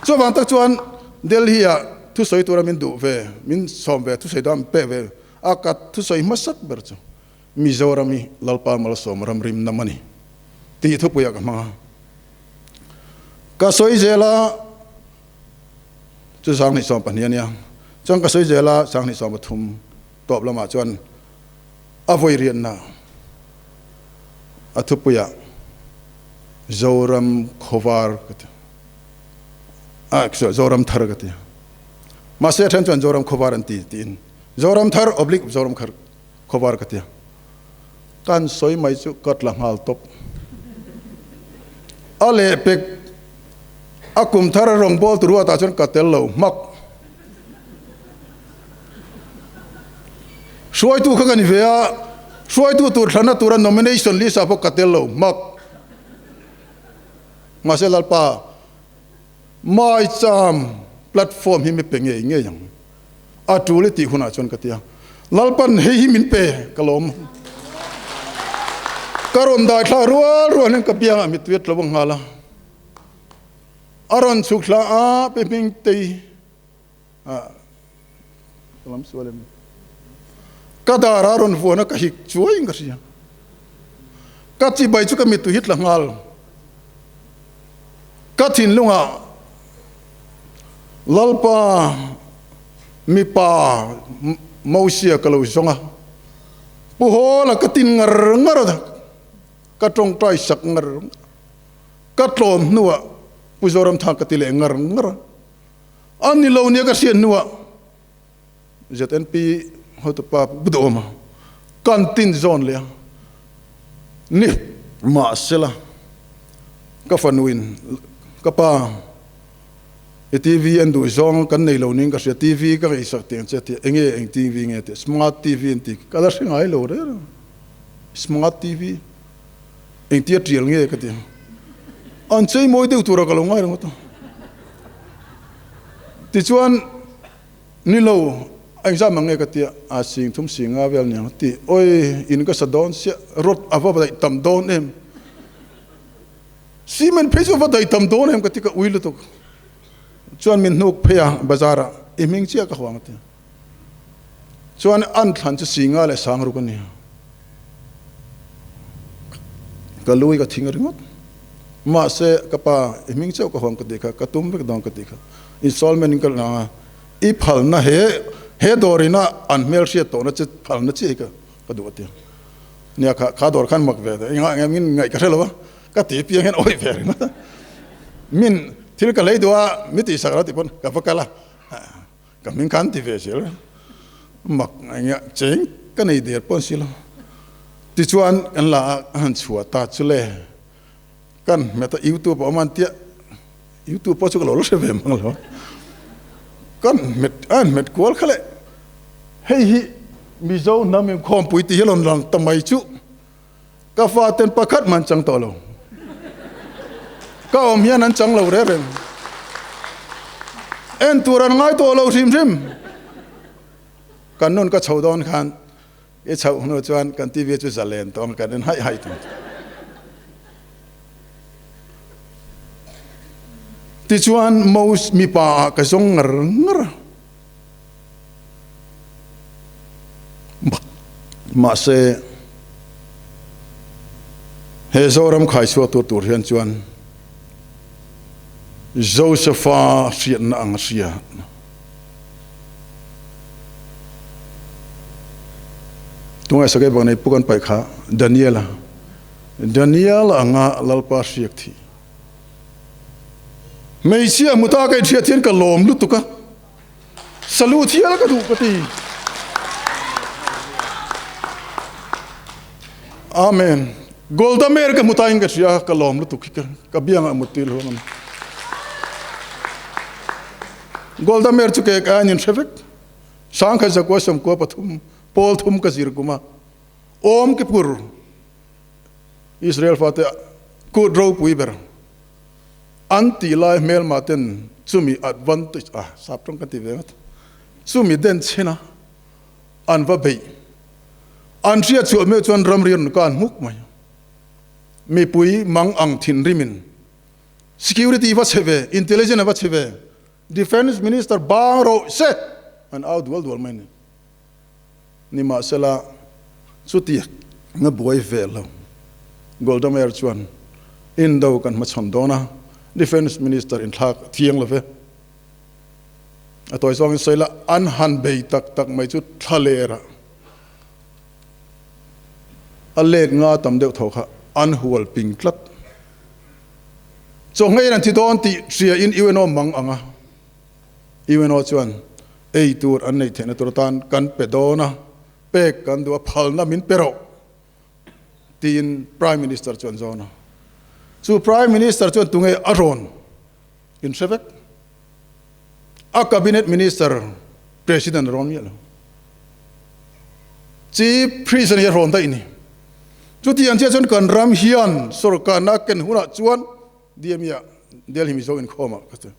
Chuvang tak chuan Delhi-ah thusawi tura min duh ve, min sawm ve, thusawi tura min pek ve a, ka thusawi hmasak ber chu Mizoram hi Lalpa malsawm ram rim nam a ni tih thupuiah ka hmang a. Ka sawi zel a, chu 2020 a nia, chuan ka sawi zel a, 2023 tawp lamah chuan a vawi rianna a thupuiah Zoram khawvar ka ti a, Zoram thar ka ti. Mahse a then chuan Zoram khawvar an ti tiin Zoram thar oblique Zoram khawvar ka ti a. Kan sawi mai chu ka tla nghal tawp. A lehpek a kum thar a rawngbâwl tur ruatah chuan ka tel lo hmak. Hruaitu kha ka ni ve a, hruaitu tur thlanna tura nomination list ah pawh ka tel lo hmak. Mahse Lalpa, Maicham platform hi mi pe ngei ngei ang. A tul i tih hunah chuan ka ti a, Lalpan hei hi min pe ka lawm. Ka rawn dai thla rual rual hian ka biangah mittui a tlo ang nghal a. A rawn chhuk thla a, Pi Hmingtei a ka lam sual em? Ka dar a rawn vuan a, ka hik chuai in ka hria. Ka chibai chu ka mittui hi tla nghal. Ka thinlungah Lalpa mipa Mosia ka lo zawng a, Pu Hawla ka tin ngar ngar a, ka tawngtai sak ngar ngar. Ka tlawm hnuah Pu Zoramthang ka ti leh ngar ngar a. A ni lo nia ka hriat hnuah ZNP hotupa Pu Duhawma kan tin zawn leh a. Ni mahsela ka fanuin ka pa i TV an duh zawng kan nei lo niin ka hria, TV ka ngaihsak tih ang che a ti a, enge eng TV nge a ti a, Smart TV an ti, ka la hre ngai lo reng reng, Smart TV. Engtia tial nge ka ti ang. An chei mawi deuh tura ka lo ngai ringawt a. Tichuan, ni lo, a engzam ang nge ka ti a, a sing thum sing nga vel niang a ti. Awi, in ka sa dawn siah, rod a va daih tam dawn em. Cement phei chu a va daih tam dawn em ka ti ka ui lutuk. Chuan min hnuk phei a bazar ah, i hming chiah ka huang a ti. Chuan an thlan chu Singa leh Sangruk a ni. Ka lui ka thing ringawt. Mahse, ka pa i hming chauh ka huam ka tih kha, ka tum vek dawn ka tih kha. Installment in ka lang a, i phalna he he dawr ina an hmel hriat tawhna che phalna chiah hi ka ka duh a ti. Nia kha kha dawr khan mak ve ta, engah nge min ngaih ka hre lo a, ka ti piang hian awih ve ringawt a. Min thil ka lei duh a, mi tihsak lo tih pawn ka va kal a. Ka hming khan ti ve zel mak enge cheng ka nei der pawh an si lo. Tichuan kan la a ka han chhuah ta chu le kan hmet a youtube a awm a an tia youtube pawh chu ka lo la hre ve mang lo kan hmet a han hmet kual kha le hei hi Mizo hnam inkhawmpui tih hi a rawn lang ta mai chu Ka faten pakhat mah an chang tawh lo. Ka awm hian an chang lo reng reng. En tur an ngai tawh lo hrim hrim. Kan nun ka chho dawn khan i chhoh hnu chuan kan TV chu zalen tawng kan en haih haih thung. Tichuan Mos mipa ah ka zawng ngar ngar a. Mahse, he Zoram khaichhuak tur tur hian chuan Josepha hriatna ang a hria. Tungai sakei bak nei pu kan paih kha Daniela. Daniel anga Lalpa hriak thih. Hmeichhia hmu ta ka inhriat hian ka lawm lutuk a. Salute hial ka duh ka ti. Amen. Golda Meir ka hmu ta in ka hria ka lawm lutuk hi ka biangah mut tir huang ani. Golda Meir chu ke ka in hre vek. Sangkhat zakua sawmkua pathum pawl thum ka zir kum a. Awm ki pur Israel fate kut ropui ber. An tih lai hmelmah ten chumi advantage a sap tawng kan ti ve ngat chumi den chhin a an va beih an hriat chhuah meuh chuan ramri rawn kan hmuk mai mipui mang ang thinrimin security va chhe ve intelligence a va chhe ve defence minister bang rawh se an au dual dual mai a ni nimahsela chuti na buai ve lo. Golda Meir chuan Indo kan hmachhawn dawn a, Defence Minister inthlak a thiang lo ve. A tawi zawngin sawi la, an han bei tak tak mai chu thla lerah a let nga tam deuh tho kha an hual ping tlat. Chawhngeiin an thi dawn tih hriain UNO mang ang a. UNO chuan ei tur an neih theihna tur atan kan pe dawn a, pek kan duh a, phalna min pe rawh tiin Prime Minister chuan zawn a. Chu Prime Minister chuan tunge a rawn inhre vek. A Cabinet Minister President a rawn miah lo. Chief Priest a ni a rawn daih ni. Chutiang chiah chuan kan ram hian sorkarna a ken hunah chuan DME-ah Delhi Mizo inkhawmah ka chu.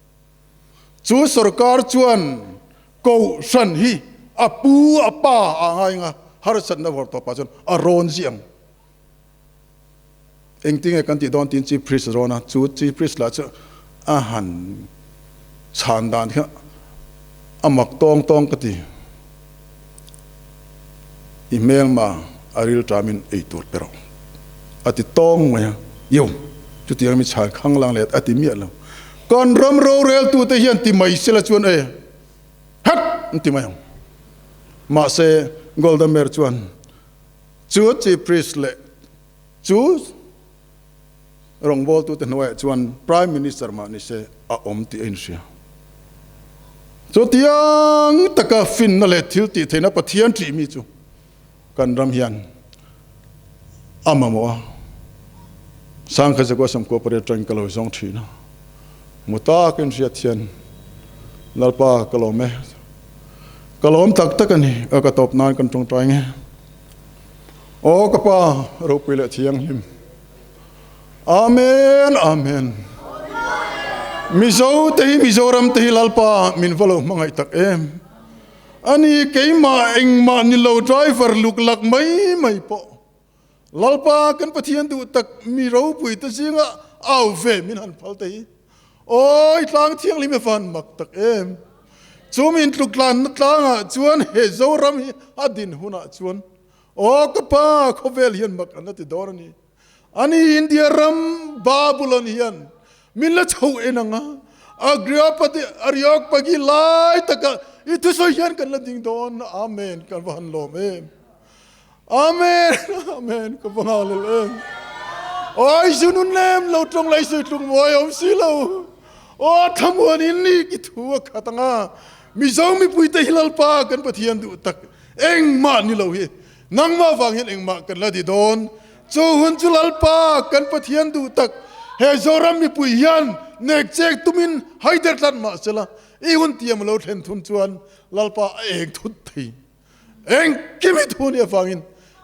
Chu sorkar chuan Kohhran hi a pu a pa a ngai anga harsatna vawr tawh pah chuan a rawn zih ang. Engtinge kan tih dawn tiin Chief Priest a rawn a, chu Chief Priest lah chu a han chhan dan kha a mak tawng tawng ka ti. I hmelma a ril ṭamin ei tur pe rawh a ti tawng mai a, Yo, chutiang mi chhan khang lang let a ti miah lo. Kan ram roreltute hian ti mai sela chuan e, het an ti mai ang. Mahse, Golda Meir chuan chu Chief Priest leh chu rawngbawltute hnuaiah chuan Prime Minister mah nise a awm tih a inhria. Chutiang taka finna leh thil tih theihna Pathian ṭih mi chu kan ram hian a mamawh a. Sangkhat Zakua Samkua pariat atangin ka lo zawng thin a, mu takin hriat hian Lalpa ka lawm e, ka lawm tak tak a ni, ka tawp nan kan tawngtai nge. Aw ka Pa ropui leh thianghlim. Amen Amen. Mizo te hi Mizoram te hi Lalpa min va lo hmangaih tak em. Ani keimah engmah ni lo driver luk lak mai mai pawh Lalpa kan Pathian duh tak mi ropui te zinga au ve min han phal te hi Awi tlang thianghlim e van mak tak em. Chu min tluk tlanna tlangah chuan he Zoram hi a din hunah chuan Aw ka pa, khawvel hian mak an la ti dawn a ni. Ani India ram Babulon hian min la chho en ang a, Agriopati Areopagi lai taka i thusawi hian kan la ding dawn. Amen, kan va han lawm em. Amen, amen, ka va nghalel em. Aw i zu nun lem lo tawng lai sawi tluk mawi awm si lo. Aw thlamuan in ni ki thu a khat ang a, Mizo mipuite hi Lalpa kan Pathian duh tak Engmah ni lo hi nangmah vang hian engmah kan la ti dawn. Chu hun chu Lalpa kan Pathian duh tak he Zoram mipui hian nek chek tumin haider tlat mah sela i hun tiam lo thlen thun chuan Lalpa a eng thut thei. Engkim i thu nih avangin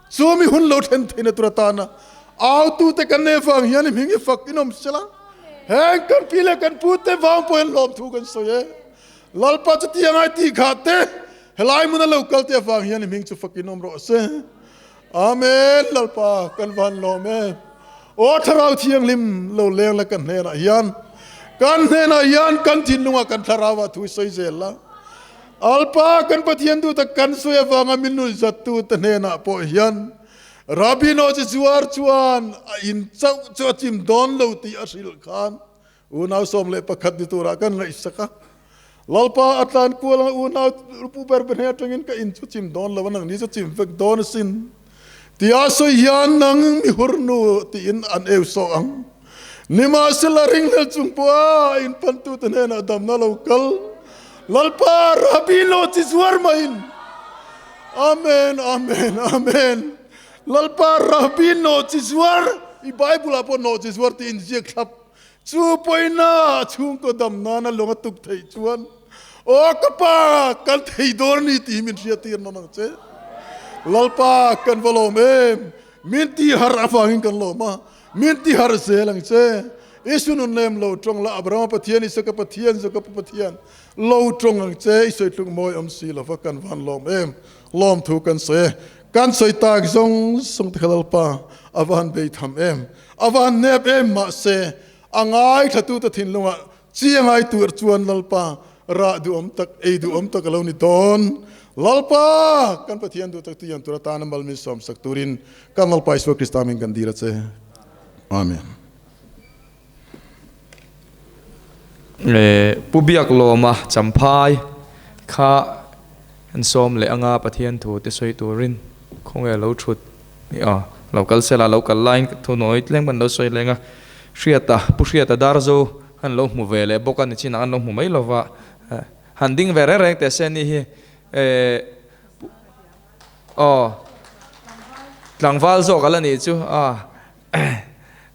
chu mi hun lo thlen theihna tur atana autute kan nei avang hian i hming i fak in awm sela heng kan pi leh kan pute vang pawh hian hlawmthu kan sawi e. Lalpa chu ti angai tih kha te helai hmun a lo kal te avang hian i hming chu fakin awm rawh se. Amen Lalpa kan van lawm e. Aw Thlarau Thianghlim lo leng la kan hnenah hian kan hnenah hian kan thinlungah kan thlarau ah thu sawi zel la. Alpa kan Pathian duh tak kan sawi avanga min nuih zat tu te hnenah pawh hian Rabbi Nochi zuar chuan a in chauh chu a chim dawn lo tih a hrilh khan Unau 11 ni turah kan ngaihsak a, Lalpa a tlan kual anga unau pu ber ber hnen atangin ka in chu chim dawn lo a, nang ni chu chim vek dawn asin tia sawi hian nang mi hurnu tiin an eu sawh ang. Nimahsela ringhlel chung pawha a inpantute hnenah damna lo kal Lalpa Rabbi lo chi zuar maiin Amen Amen Amen Lalpa Rabbi nawh chi zuar i Bible ah pawh nawh chi zuar tiin ziak thlap Chu pawina chhungkaw dam nana lung a tuk theih chuan, Aw ka pa, kan thei dawn a ni tih hi min hriattir nawn ang che. Lalpa, kan va lawm em? Min ti harh avangin kan lawm a, min ti harh zel ang che. Isu nun lem lo tawng la, Abrahama Pathian, Isaka Pathian, Jakopa Pathian, lo tawng ang che. I sawi tluk mawi awm si lova kan van lawm em? Lawmthu kan sawi e. Kan sawi tak zawng zawng te kha Lalpa, a va han bei tham em? A van nep em mahse a ngaithlatute thinlungah chi a ngai tur chuan Lalpa rah duhawm tak, ei duhawm tak a lo ni dawn. Lalpa kan Pathian duh tak tuian tur atana mal min sawmsak turin kan Lalpa Isua Krista min kan dil a che. Amen. Pu Biaklawma Champhai kha an sawm leh anga Pathian thu te sawi turin khawnge lo thut ni aw lo kal sela lo kal laiin thu nawi tlem kan lo sawi leng a Hriata Pu Hriata Darzo han lo hmu ve leh bawk a ni chinah an lo hmu mai lova han ding ve reng reng teh se ni hi eh aw tlangval zawk ala nih chu a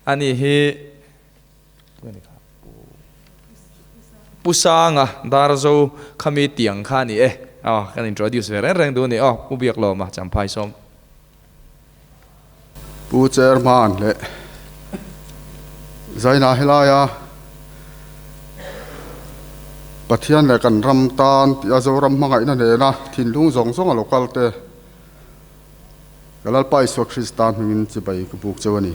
ani hi Pu Sanga Darzo khami tiang kha a ni e. Aw, kan introduce ve reng reng duh a ni. Aw, Pu Biaklawma Champhai sawm. Pu Chairman leh Zaina helaia Pathian leh kan ram tan tih a Zoram hmangaihna nena thinlung zawng zawng a lo kal te Ka Lalpa Isua Krista hmingin chibai ka buk cheu a ni.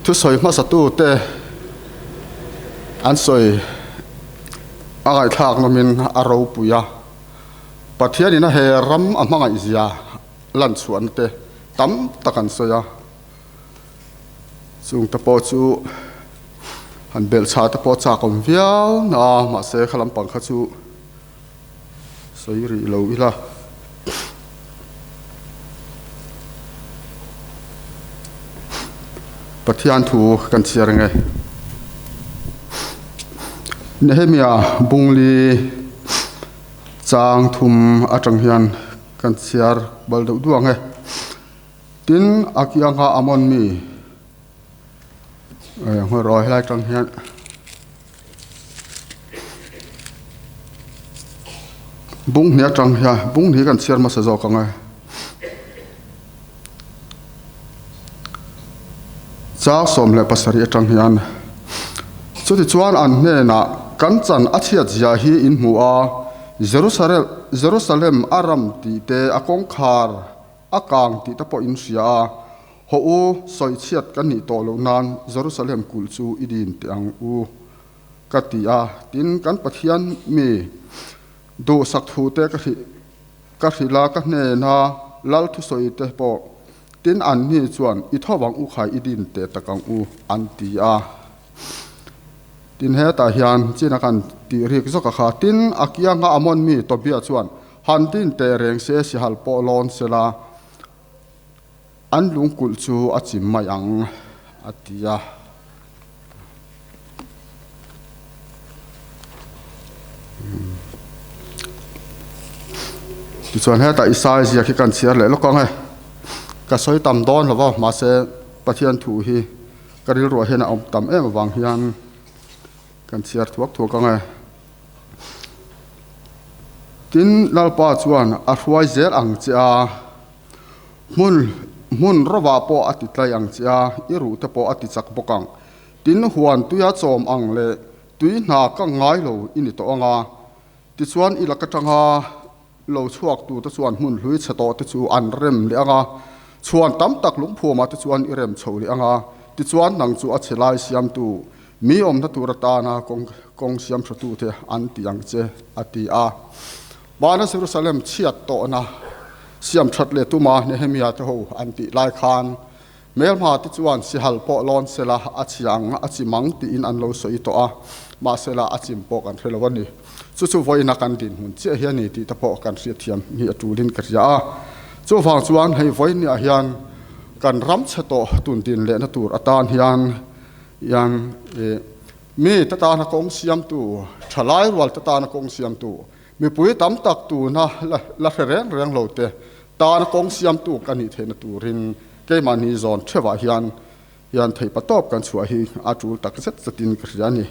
Thusawi hmasatute an sawi a ngaihthlak nawmin a ropui a, Pathianin a he ram a hmangaihzia lan chhuahna te tam tak an sawi a, chungte pawh chu han belhchhah te pawh a chak awm viau na a, mahse kha lampang kha chu Sawi rih lo ila. Pathian thu kan chhiar nge. Nehemia bungli chang thum atang hian kan chhiar bal deuh duah nge. Tin, a kianga Amon mi hmaraw helai tang hian bung hnih atang hian bung hnih kan chhiar hmasa zawk ang e. Chang 17 atang hian chutichuan an hnenah kan chan a chhiat zia hi in hmu a, Jerusalem a ram tih te a kawngkhar a kang tih te pawh in hria a, Hawh u, sawichhiat kan nih tawh loh nan Jerusalem kulh chu i din teh ang u, ka ti a. Tin, kan Pathian mi duhsak thu te ka hrih ka hrilh a, ka hnena lal thusawi te pawh tin an ni chuan i tho vang u khai i din teh tak ang u, an ti a. Tin, hetah hian chin a kan tih rik zawk a kha. Tin, a kianga Amon mi Tobia chuan han din teh reng se sihal pawh lawn sela, An lungkulh chu a chim mai ang, a ti a. Tichuan hetah Isai ziak hi kan chhiar leh lawk ang e. Ka sawi tam dawn lo va, mahse Pathian thu hi ka rilruah hian a awm tam em avang hian kan chhiar thuak thuak ang e. Tin, Lalpa chuan a hruai zel ang che a. Hmun hmun rawvah pawh a ti tlai ang che a, i ruh te pawh a ti chak bawk ang. Tin, huan tuia chawm ang leh tui hna ka ngai lo i ni tawh ang a. Tichuan, i lak atanga lo chhuak tu te chuan hmun hlui chhe tawh te chu an rem leh ang a, chhuan tam tak lungphuamah te chuan i rem chho leh ang a. Tichuan, nang chu a chhe lai siamtu mi awmna tur atana kawng kawng siam hratute an ti ang che, a ti a. Mahna Jerusalem chhiat tawhna siam that leh tuma Nehemia te ho an tih lai khan hmelhma te chuan sihal pawh lawn sela a chhia ang a chim ang tiin an lo sawi tawh a, mahsela a chim pawh kan hre lo a ni. Chu chu vawiina kan dinhmun chiah hi a ni tih te pawh kan hriatthiam hi a tulin ka hria a. Chuvang chuan hei vawiinniah hian kan ram chhe tawh tun din lehna tur atan hian hian ih Mi te tana kawng siamtu, thalai rual te tana kawng siamtu, mipui tam tak tuna la hre reng reng lo te tana kawng siamtu ka nih theihna turin keimahni zawn theuhah hian hian theihpa tawp kan chhuah hi a tul tak zet zetin ka hria a ni.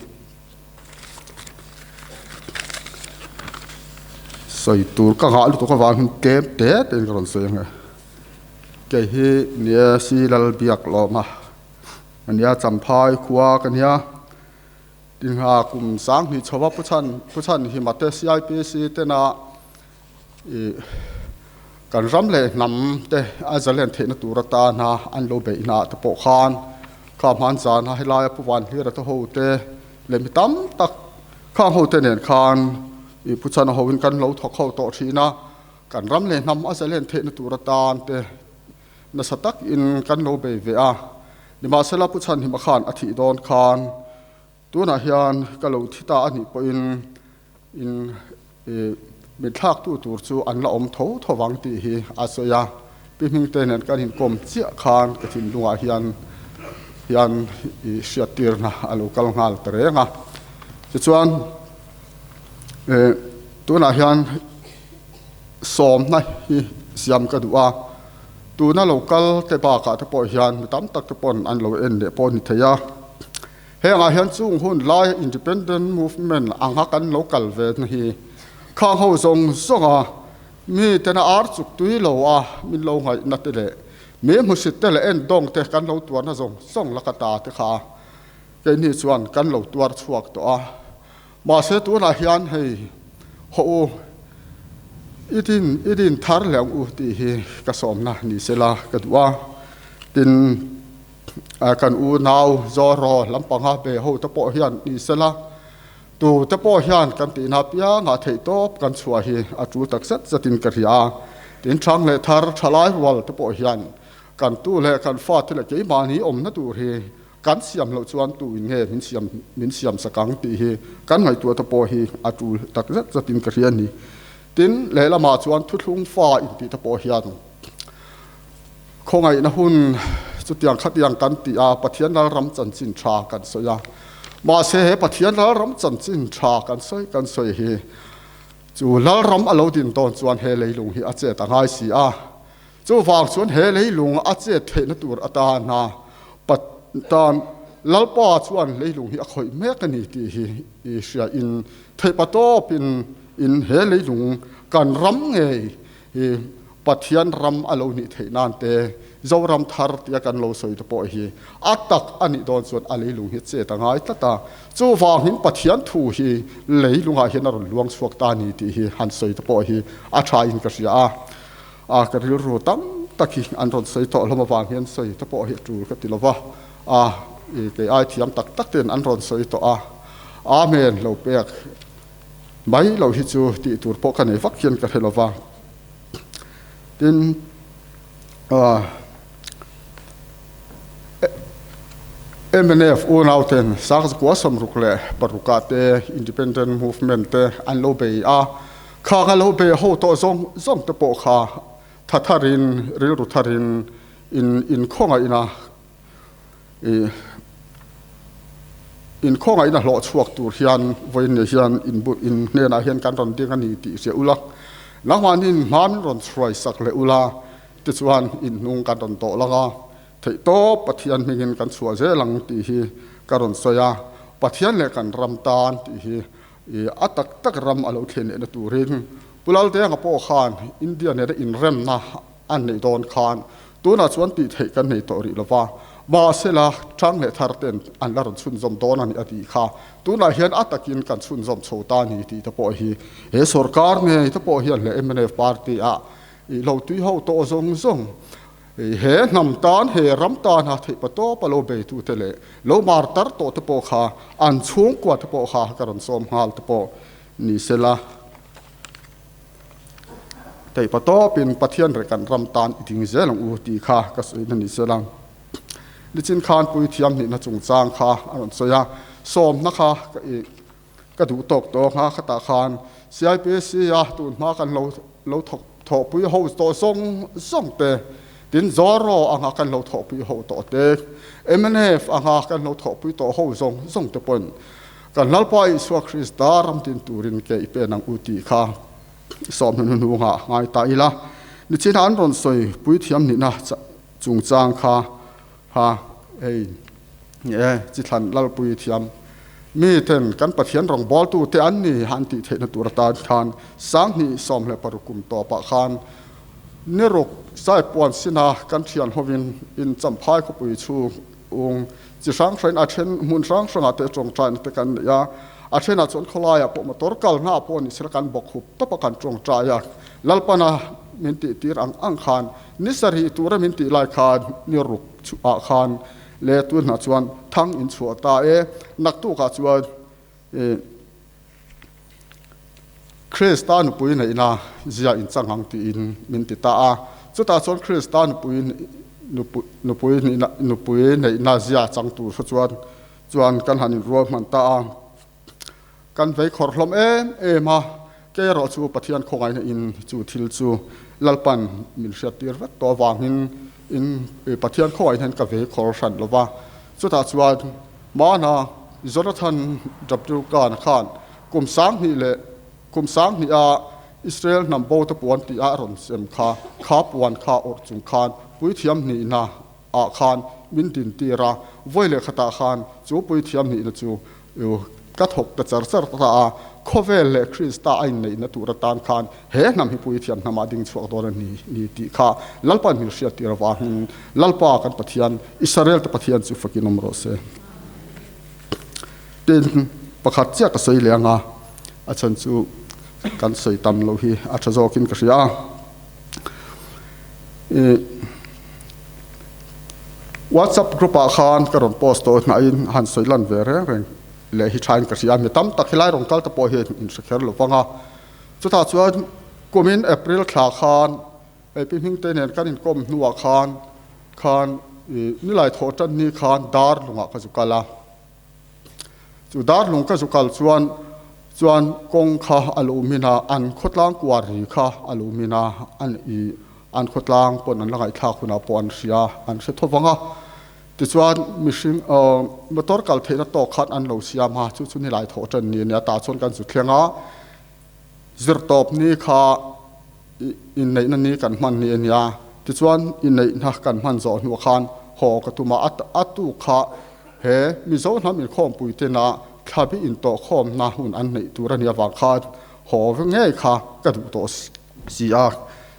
Sawi tur ka nghah lutuk avang hian tlem te tein ka rawn sawi ang e. Kei hi nia si Lalbiak lawma. Ania Champhai khua ka nia. Tingha kum 2000 chhova Pu Chhan Pu Chhan Hima te CIPC tena ih kan ram leh hnam te a zalen theihna tur atana an lo beihna ah te pawh khan kha hman zana helaia Pu Vanhlira te ho te leh mi tam tak khang ho te nen khan ih Pu Chhana hoin kan lo thawk ho tawh thin a, kan ram leh hnam a zalen theihna tur atan te Nasa tak in kan lo bei ve a, nimahsela Pu Chhanhima khan a thih dawn khan tunah hian ka lo thi ta a nih pawhin in min thlaktu tur chu an la awm tho tho vang tih hi a sawi a, Pi Hmingte nen kan inkawm chiah khan ka thinlungah hian hian i hriattirna a lo kal nghal ta reng a. Tichuan tunah hian sawmna hi siam ka duh a, tuna lo kal te bakah te pawh hian mi tam tak te pawn an lo en leh pawh a ni thei a. Hengah hian chung hun lai independent movement anga kan lo kal ve na hi khang ho zawng zawng a mi tena ar chuk tui lo a min lo ngaihna te leh mi hmusit te leh en dawng te kan lo tuarna zawng zawng laka ta te kha keini chuan kan lo tuar chhuak tawh a. Mahse tunah hian hei haw u, i din i din thar leh ang u tih hi ka sawmna ni sela ka duh a. Tin, kan unau Zorro lampanga be ho te pawh hian ni sela, tu te pawh hian kan tihna apiangah theihtawp kan chhuah hi a tul tak zet zetin ka hria a. Tin, Thang leh Thar thalai rual te pawh hian kan tu leh kan fate leh keimahni awmna tur hi Kan siam loh chuan tu in nge min siam min siam sak ang tih hi kan ngaihtuah te pawh hi a tul tak zet zet in ka hria a ni. Tin, lehlamah chuan thuthlung fa in tih te pawh hian khawngaihna hun Chutiang khatiang kan ti a, Pathian Lalram chanchin tha kan sawi a. Mahse he Pathian Lalram chanchin tha kan sawi kan sawi hi chu Lalram a lo din dawn chuan he leilung hi a chet a ngai si a. Chuvang chuan he leilung a chet theihna tur atana tan Lalpa chuan leilung hi a khawih mek a ni tih hi i hria in theihpatawp in in he leilung kan ram ngei hi Pathian ram a lo nih theih nan te Zoram thar tia kan lo sawi te pawh hi a tak a nih dawn chuan a leilung hi chet a ngai tlat a. Chuvangin Pathian thu hi leilungah hian a rawn luang chhuak ta a ni tih hi han sawi te pawh hi a tha in ka hria a. A ka rilru tam tak hi an rawn sawi tawh hlawm avang hian sawi te pawh hi a tul ka ti lo va, a i kei ai thiam tak tak ten an rawn sawi tawh a, Amen lo pek mai lo hi chu tih tur pawh ka nei vak hian ka hre lo va. Tin, mnf unau ten Sangzakua 66 ah te Independent Movement te an lo bei a, Khang a lo be ho tawh zawng zawng te pawh kha tha tharin, rilru tharin in inkhawngaihna i inkhawngaihna hlawh chhuak tur hian vawiin ni hian in bu in hnenah hian kan rawn ding a ni tih hria ula, nangmahniin hma min rawn chhuai sak leh ula, tichuan in hnung kan rawn tawh lang a, theihtawp Pathian hmingin kan chhuah zel ang tih hi ka rawn sawi a, Pathian leh kan ram tan tih hi I a tak tak ram a lo thlen lehna turin Pu Laldenga pawh khan India nena inremna an neih dawn khan tunah chuan tih theih kan nei tawh rih lova, mahsela Chang leh Thar ten an la rawn chhunzawm dawn a ni a tih kha tunah hian a takin kan chhunzawm chho ta a ni tih te pawh hi he sorkar ngei te pawh hian leh mnf party ah i lo tui ho tawh zawng zawng He hnam tan, he ram tana theihpa tawpa lo beitute leh lo mar tar tawh te pawh kha an chhungkua te pawh kha ka rawn sawm nghal te pawh ni sela. Theihpa tawpin Pathian reh kan ram tan i ding zel ang u tih kha ka sawina ni sela. Nichin khan Puithiam hnihna chungchang kha a rawn sawi a, sawmna kha ka i ka duh tawk tawk a, khatah khan CIPC a tun hma kan lo lo thawk thawhpui ho tawh zawng zawng te, tin Zoro anga kan lo thawhpui ho tawh te, mnf anga kan lo thawhpui tawh ho zawng zawng te pawhin kan Lalpa Isua Krista ram din turin ke i pen ang u tih kha sawm hnu hnungah ngai ta ila. Nichinah an rawn sawi puithiam nihna chungchang kha Ha, hei e, chi thlan lalpui thiam mi ten kan Pathian rawngbawltu te an ni han tih theihna tur atan khan 2016 kum tawpah khan niruk Saipuan sina kan thian hovin in champhai khawpui chhung chi hrang hrangin a then hmun hrang hrangah te tawngtaina te kan nei a, a thenah chuan khawlaiah pawh motor kalna pawh ni sela kan bawk hup tawp a kan tawngtai a, Lalpana min tih tir ang ang khan Ni sarih tura min tih lai khan ni ruk ah khan le tunah chuan thang in chhuah ta e, naktukah chuan Krista nupui neihna zia in chang ang tiin min ti ta a, chutah chuan Krista nupui nupui nupui neihna zia chang tur kha chuan chuan kan han inrual hman ta a. Kan vei khawr hlawm em em a, kei erawh chu Pathian khawngaihna in chu thil chu Lalpan min hriattir vek tawh avangin in Pathian khawngaihna in ka vei khawr hran lo va. Chutah chuan Mana Jonathan W Kahn khan kum 2000 leh kum 2000 a Israel hnam bo te puan tih a rawn sem kha, kha puan kha awrh chung khan puithiam hnihna ah khan min dintir a, vawi leh khatah khan chu puithiam hnihna chu Ka thawk ta char char ta a, khawvel leh Krista a inneihna tur atan khan he hnam hi puithiam hnamah ding chhuak dawn a ni ni tih kha Lalpa in hrilhhriat tir avangin Lalpa kan Pathian, Israel te Pathian chu fakin awm rawh se. Tin, pakhat chiah ka sawi leh ang a, a chhan chu kan sawi tam loh hi a tha zawkin ka hria a. WhatsApp group ah khan ka rawn post tawh hnahin han sawi lan ve reng reng leh hi thain ka hria a, mi tam tak helai rawn kal te pawh hian in hre kher lo vang a. Chutah chuan kumin April thla khan hei pi hming te nen kan inkawm hnuah khan khan ih nilai thawh tan ni khan dar lungah ka zu kal a. Chu dar lung ka zu kal chuan chuan kawng kha a lo min a, an khawtlang kuar ri kha a lo min a, an ih. an khawtlang pawn an la ngaihthlak hunah pawh an hria an hre tho vang a. Tichuan mihring motor kal theihna tawk khan an lo siam a, chu chu nilai thawh ṭan ni a nia, tah chuan kan zu thleng a, zirtawp ni kha inneihna ni kan hman ni a nia, tichuan inneihna kan hman zawh hnuah khan haw ka tum a, a tuk kha he Mizo hnam inkhawmpui tena thlabi intawhkhawmna hun an neih tur a nih avang khan haw ngei kha ka duh tawh si a,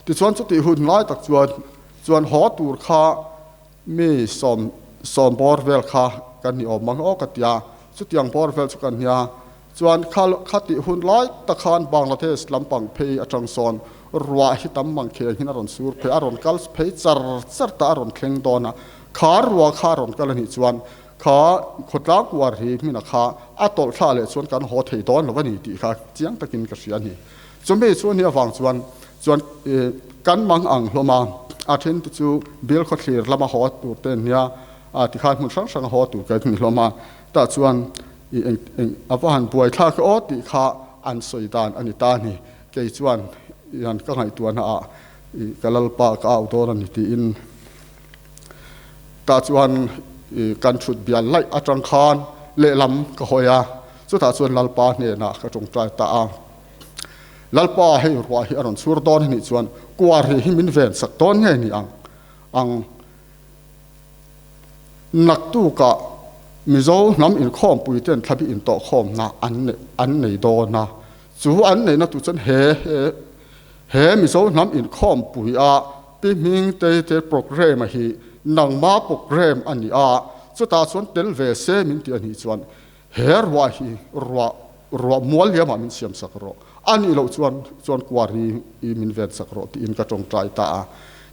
tichuan chutih hun lai tak chuan chuan haw tur kha Mi sawm bawr vel kha kan ni awm ang aw ka ti a, chutiang bawr vel chu kan nia. Chuan kha kha tih hun lai tak khan Bangladesh lampang phei atang sawn ruah hi tam mang kheng hian a rawn sur phei, a rawn kal phei char char ta a rawn thleng dawn a, kha ruah kha a rawn kal a nih chuan kha khawtlang kuar hi hmina kha a tawlh thla leh chuan kan haw thei dawn lo a ni tih kha chiang takin ka hria a ni. Chumi chu ni avang chuan chuan kan mang ang hlawm a, a then te chu bial khawthlir lama haw tur te an nia, a tikhan hmun hrang hranga haw tur kan ni hlawm a, tah chuan i eng eng a va han buai thlak e aw tih kha an sawi dan a ni ta a ni. Kei chuan ian ka ngaihtuahna ah i ka lalpa ka au dawn a ni tiin tah chuan i kan thut bial laih atang khan lehlam ka hawi a, chutah chuan lalpa hnenah ka tawngtai ta a. Lalpa hei ruah hi a rawn chhur dawn a nih chuan kuar hi hi min ven sak dawn nge ni ang ang naktukah Mizo hnam inkhawmpui ten thlabi intawhkhawmna an an nei dawn a, chu an neihna tur chuan he he he Mizo hnam inkhawmpui a pi hming te te programme a hi nangma programme a ni a, chutah chuan tel ve se min ti a nih chuan He ruah hi ruah ruah mual liamah min siam sak rawh, a nih loh chuan chuan kuar hi i min ven sak rawh tiin ka tawngtai ta a.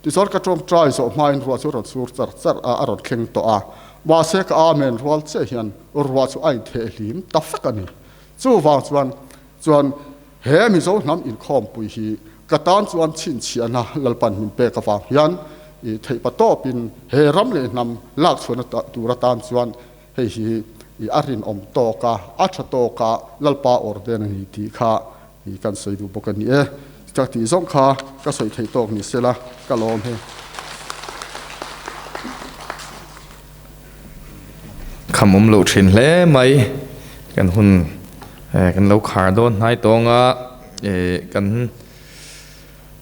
Tichuan ka tawngtai zawh hmain ruah chu a rawn sur char char a, a rawn thleng tawh a. Mahse ka amen rual chiah hian ruah chu a intheh hlim ta fek a ni. Chuvang chuan chuan he Mizo hnam inkhawmpui hi ka tan chuan chhinchhiahna Lalpan min pek avang hian i theihpa tawpin he ram leh hnam lakchhuahna tur atan chuan Hei hi i a rinawm tawk a, a tha tawk a, Lalpa awr den a ni tih kha i kan sawi duh bawk a ni e. Ka tih zawng kha ka sawi theih tawk ni sela ka lawm he. Kham awm loh thin hle mai. Kan hun kan lo khar dawn hnai tawng a, kan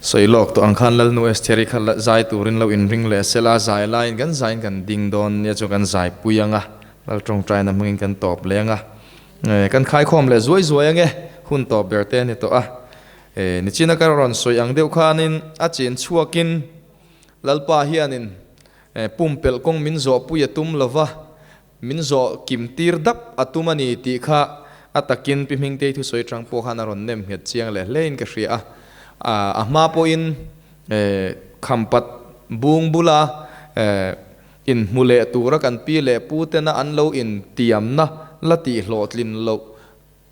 Sawi lawk tawh ang khan Lalnu Estheri kha zai turin lo inring leh sela, zai laiin kan zaiin kan ding dawn nia chu kan zai pui ang a, Lal tawngtaina hmangin kan tawp leh ang a, kan khaikhawm leh zuai zuai ang e, hun tawp ber te a ni tawh a. Nichina ka rawn sawi ang deuh khanin a chin chhuakin Lalpa hianin pumpelh kawng min zawhpui a tum lova, Min zawh kim tir dap a tum a ni tih kha a takin Pi Hmingtei thusawi tang pawh khan a rawn nem nghet chiang leh hlein ka hria a. A hma pawhin khampat bung bula inhmu leh tura kan pi leh pu tena an lo intiamna la tih hlawhtlin loh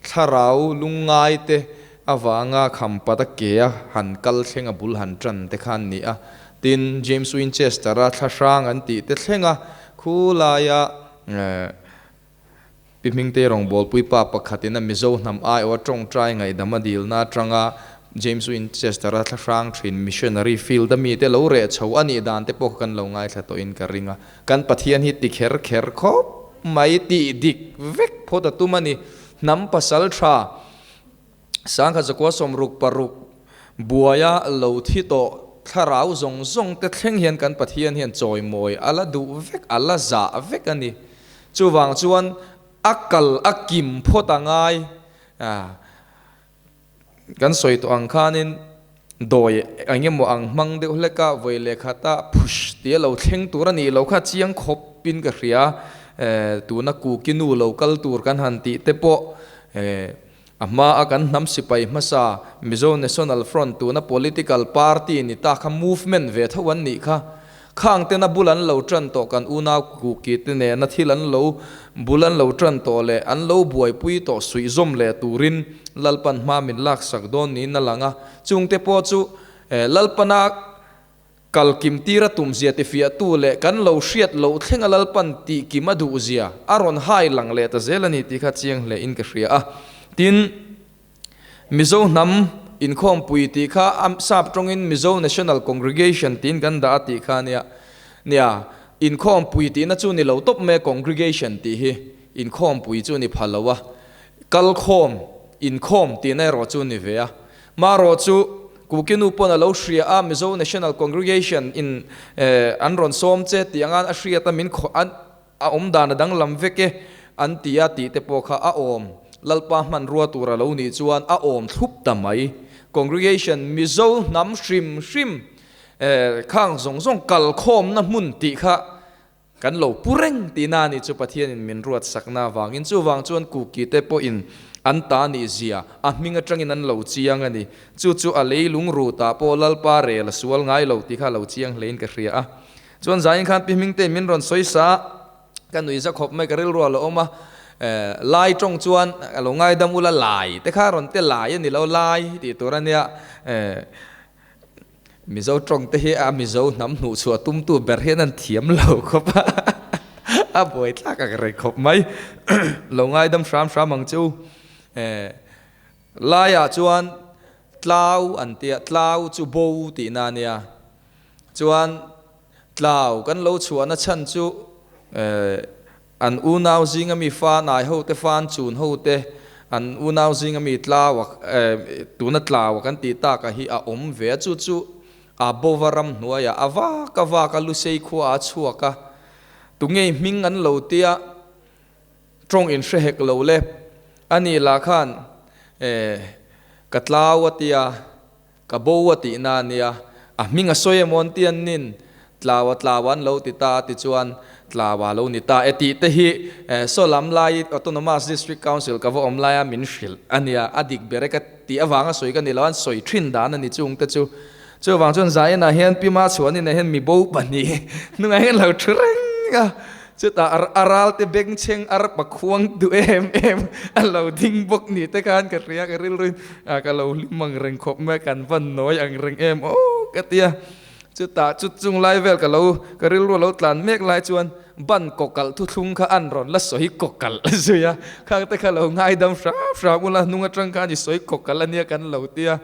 thlarau lungngai te avanga khampat a ke a han kal thleng a bul han tan te kha an ni a. Tin, James Winchester-a thla hrang an tih te thleng a, khu laia Pi Hmingtei rawngbawlpui pa pakhatin a Mizo hnam aiawh a tawngtai ngaihdam a dilna atanga James Winchester-a thla hrang thin missionary field a mite lo reh chho a nih dan te pawh kha kan lo ngaithla tawhin ka ring a. Kan Pathian hi ti kher kher khawp mai tih dik vek phawt a tum a ni. Hnam pasal tha Sangha zakua 66 buaia lo thi tawh thlarau zawng zawng te thleng hian kan Pathian hian chawimawi a la duh vek, a la zah vek a ni. Chuvang chuan a kal a kim phawt a ngai. Kan sawi tawh ang khanin dawi eng emaw ang hmang deuh hlek a, vawi leh khata phush tia lo thleng tur a nih loh kha chiang khawpin ka hria. Tuna kuki nu lo kal tur kan han tih te pawh a hma a kan hnam sipai hmasa Mizo National Front tuna political party ni ta kha movement ve tho an nih kha. Khang tena bul an lo tan tawh kan unau kuki te nena thil an lo bul an lo tan tawh leh an lo buaipui tawh suihzawm leh turin Lalpan hma min laksak dawn niin a lang a. Chungte pawh chu Lalpana kal kim tira tumzia tifiahtu leh kan lo hriat loh thlenga Lalpan tih kim a duhzia a rawn hai lang leh ta zel a ni tih kha chiang hle in ka hria a. Tin, Mizo hnam. Inkhawmpui tih kha a sap tawngin Mizo National Congregation tiin kan dah a tih kha nia. Nia, inkhawmpui tihna chu ni lo tawp mai a congregation tih hi inkhawmpui chu ni pha lo a, kalkhawm, inkhawm tihna erawh chu ni ve a. Marawh chu Kukinu pawn a lo hria a, Mizo National Congregation in an rawn sawm che tih angan a hriat a, min an a awm dan a danglam vek e an ti a tih te pawh kha a awm. Lalpa hmanrua tur a lo nih chuan a awm thlup ta mai. Congregation Mizo hnam hrim hrim khang zawng zawng kalkhawmna hmun tih kha Kan lo pu reng tihna a nih chu Pathianin min ruat sakna avangin chuvang chuan Kuki te pawhin an ta nih zia a hming atangin an lo chiang a ni. Chu chu a leilung rutah pawh Lalpa rel a sual ngai lo tih kha a lo chiang hlein ka hria a. Chuan zain khan Pi Hmingtein min rawn sawi sa ka nui za khawp mai ka rilru a lo awm a, Lai tawng chuan a lo ngaidam ula lai te kha rawn te lai a ni lo lai tih tur a nia. Mizo tawng te hi a Mizo hnam hnuhchhuah tumtu ber hian an thiam lo khawp a, a buaithlak ang reng khawp mai. Lo ngaidam hram hram ang che u. Laiah chuan tlau an tia, tlau chu bo tihna a nia. Chuan tlau kan lo chhuahna chhan chu An unau zinga mi fa nai ho te, fan chun ho te, an unau zinga mi tlau a, tuna tlau a kan tih tak a hi a awm ve a, chu chu a bova ram hnuaiah a vak a vak a, Lusei khua a chhuak a, tungei hming an lo tia tawng in hre hek lo le, ani lah khan ka tlau a tia. Ka bo a tihna a nia, a hming a sawi emaw an ti an nin, tlau a tlau an lo ti ta a ti chuan tlau a lo ni ta e tih te hi saw lam lai Autonomous District Council ka va awm laia min hrilh a nia, a dik ber e ka tih avanga sawi ka ni lo, an sawi thin dan a ni chung te chu. Chuvang chuan Zainah hian Pi Machhuanin ah hian mi bo pahnih hnungah hian lo thu reng a. Chutah a ralte bengchheng arpa khuang duh em em a lo ding bawk ni te khan ka hria ka rilruin ka lo hlim ang reng khawp mai kan van nawi ang reng em aw ka ti a. Chutah chu chung lai vel ka lo ka rilru a lo tlan mek lai chuan ban kawkalh thuthlung kha an rawn la sawi kawkalh zui a, khang te kha lo ngaidam hram hram ula hnung atang khan i sawi kawkalh ania kan lo ti a.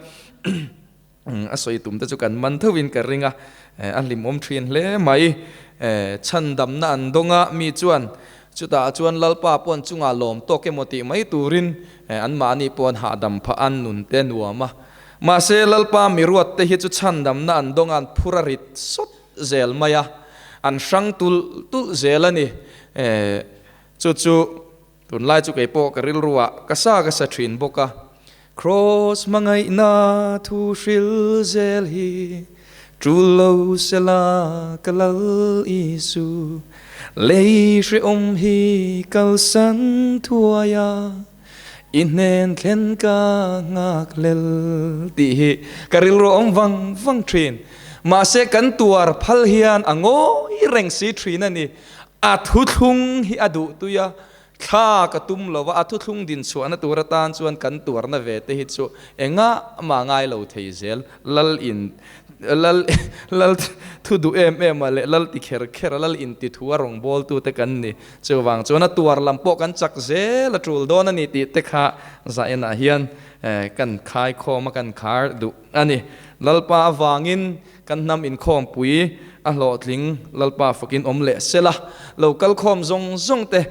A sawi tum te chu kan man tho in ka ring a, a hlimawm thin hle mai. Chhandamna an dawng a, mi chuan chutah chuan Lalpa pawh an chungah lawm tawk emaw tih mai turin anmahni pawh an hahdam phah a, an nun te nuam a. Mahse Lalpa miruat te hi chu chhandamna an dawng a, an phur a rit sawt zel mai a, an hrang tulh tulh zel a ni. Chu chu Tunlai chu kei pawh ka rilruah ka sa ka sa thin bawk a, Kraws hmangaihna thu hril zel hi tul lo sela ka lal Isu, lei hrehawm hi kalsan thuai a, i hnen thlen ka nghak hlel tih hi ka rilru a awm vang vang thin. Mahse kan tuar phal hian a ngawi reng si thin a ni. A thuthlung hi a duh tui a, thla ka tum lo va, a thuthlung din chhuahna tur atan chuan kan tuarna ve te hi chu engah mah ngai lo thei zel. Lal in, lal, lal thu duh em em a leh lal ti kher kher a, lal in ti thu a rawngbawltu te kan ni. Chuvang chuan a tuar lam pawh kan chak zel a tul dawn a ni tih te kha zainah hian kan khaikhawm a, kan khar duh a ni. Lalpa avangin Kan hnam inkhawmpui a hlawhtling Lalpa fakin awm leh sela, lo kalkhawm zawng zawng te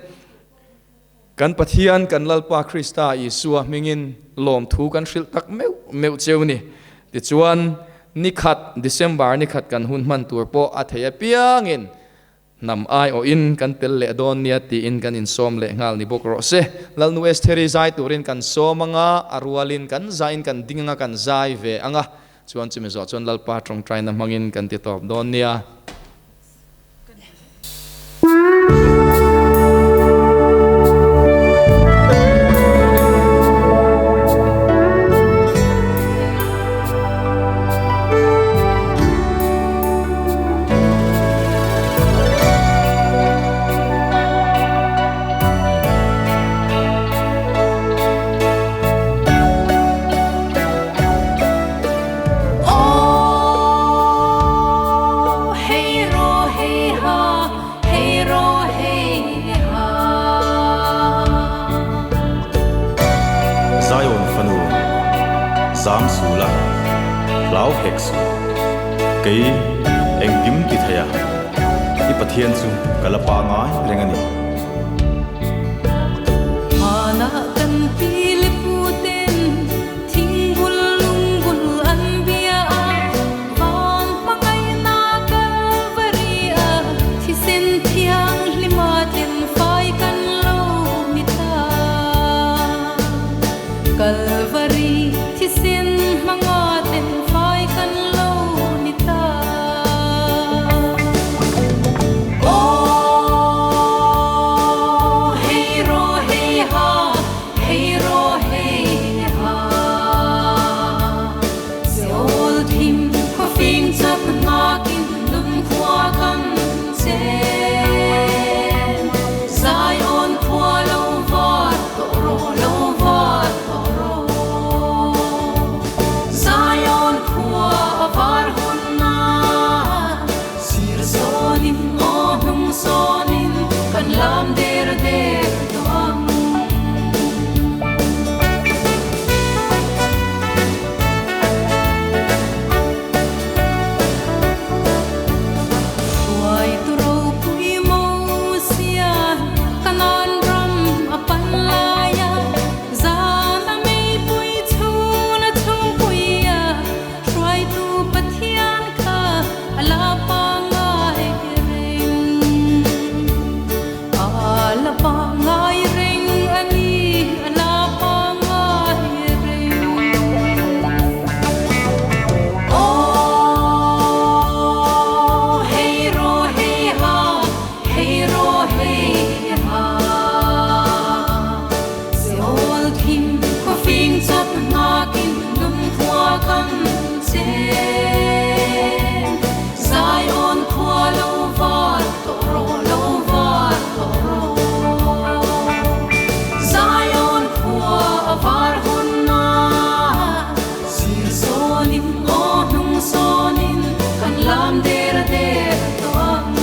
kan Pathian kan Lalpa Krista Isua hmingin lawmthu kan hrilh tak meuh meuh cheu ni. Tichuan, nikhat, December nikhat kan hun hman tur pawh a thei apiangin Hnam aiawhin kan tel leh dawn nia tiin kan insawm leh nghal ni bawk rawh se. Lalnu Estheri zai turin kan sawm anga, a rualin kan zaiin kan ding anga kan zai ve anga, chuan chumi zawh chuan Lalpa tawngtaina hmangin kan ti tawp dawn nia. Aw, Zam suh la, hlau hek suh. Kei engkim ti thei a, i Pathian chu ka la pangai reng a ni. Hmanah kan pi le pu ten thingbul lungbul an bia a, van hmangaihna Kalvari a thisen thianghlima tlen fai kan lo ni ta. Kalvari thisen hmanga tlen fai kan lo ni ta. Aw, hei ro hei ha, hei ro hei ha. Seol thim khawfing chak nakin nun khua kan chen. Zion khua lo var tawh rawh, lo var tawh rawh. Zion khua a var hun na, sir sawnin aw hnung sawnin kan lam der der tawh ang. Hruaitu ropui Mosia'n Kanaan ram a pan lai a, zan a meipui chhun a chhungpui a, hruaitu Pathian kha a la pangai reng. A la pangai reng a ni, a la pangai reng. Aw, hei ro hei ha, hei ro hei ha. Seol thim khawfing chak nakin nun khua kan chen. Zion khua lo var tawh rawh, lo var tawh rawh. Zion khua a var hun na, sir sawnin aw hnung sawnin kan lam der der tawh ang.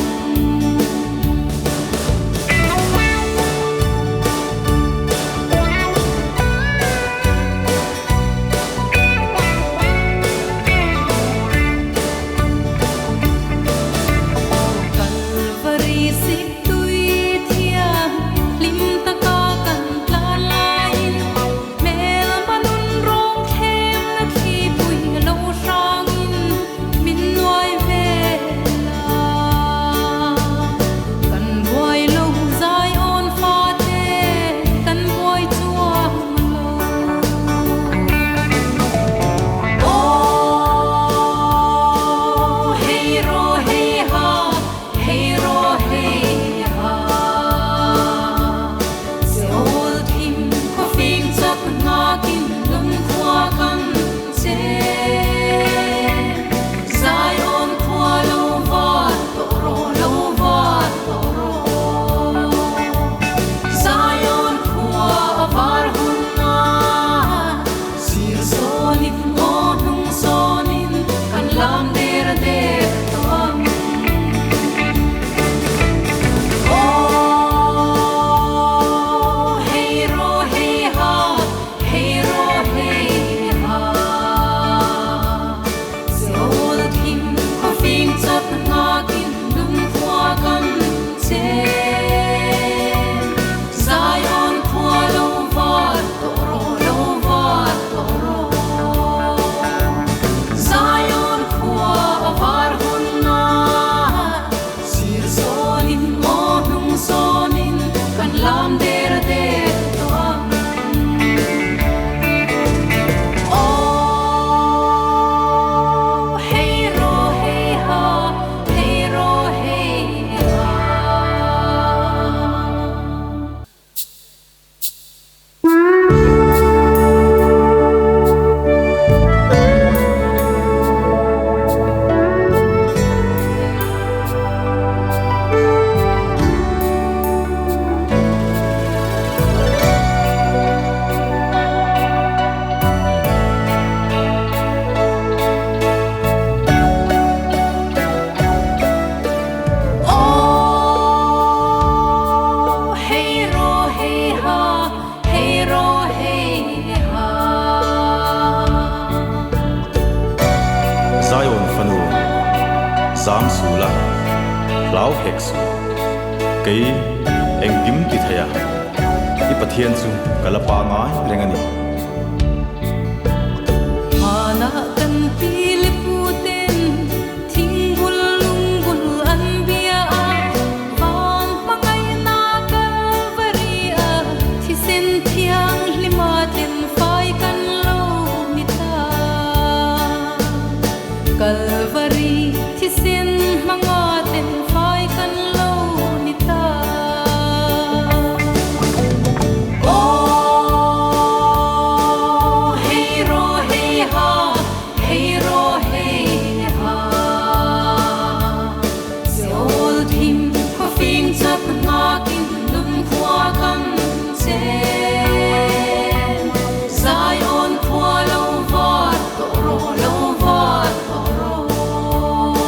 Zam suh la, hlau hek suh. Kei engkim ti thei a, i Pathian chu ka la pa ngai reng a ni. Hmanah kan pi le pu ten thingbul lungbul an bia a, van hmangaihna Kalvari a thisen thianghlima tlen fai kan lo ni ta. Kalvari thisen hmanga tlen fai kan lo ni ta. Aw, hei ro hei ha, hei ro hei ha. Seol thim khawfing chat nghakin lungkhua kan chen. Zion khua lo var tawh rawh, lo var tawh rawh.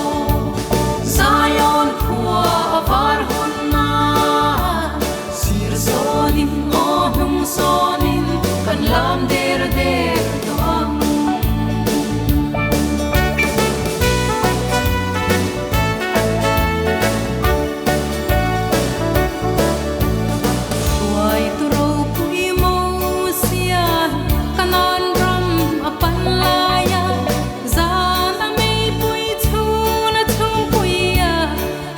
Zion khua a var hun na, sir zawnin aw hnung sawnin kan lam der der tawh ang. Hruaitu ropui Mosia'n Kanaan ram a pan lai a, zan a meipui chhun a chhungpui a,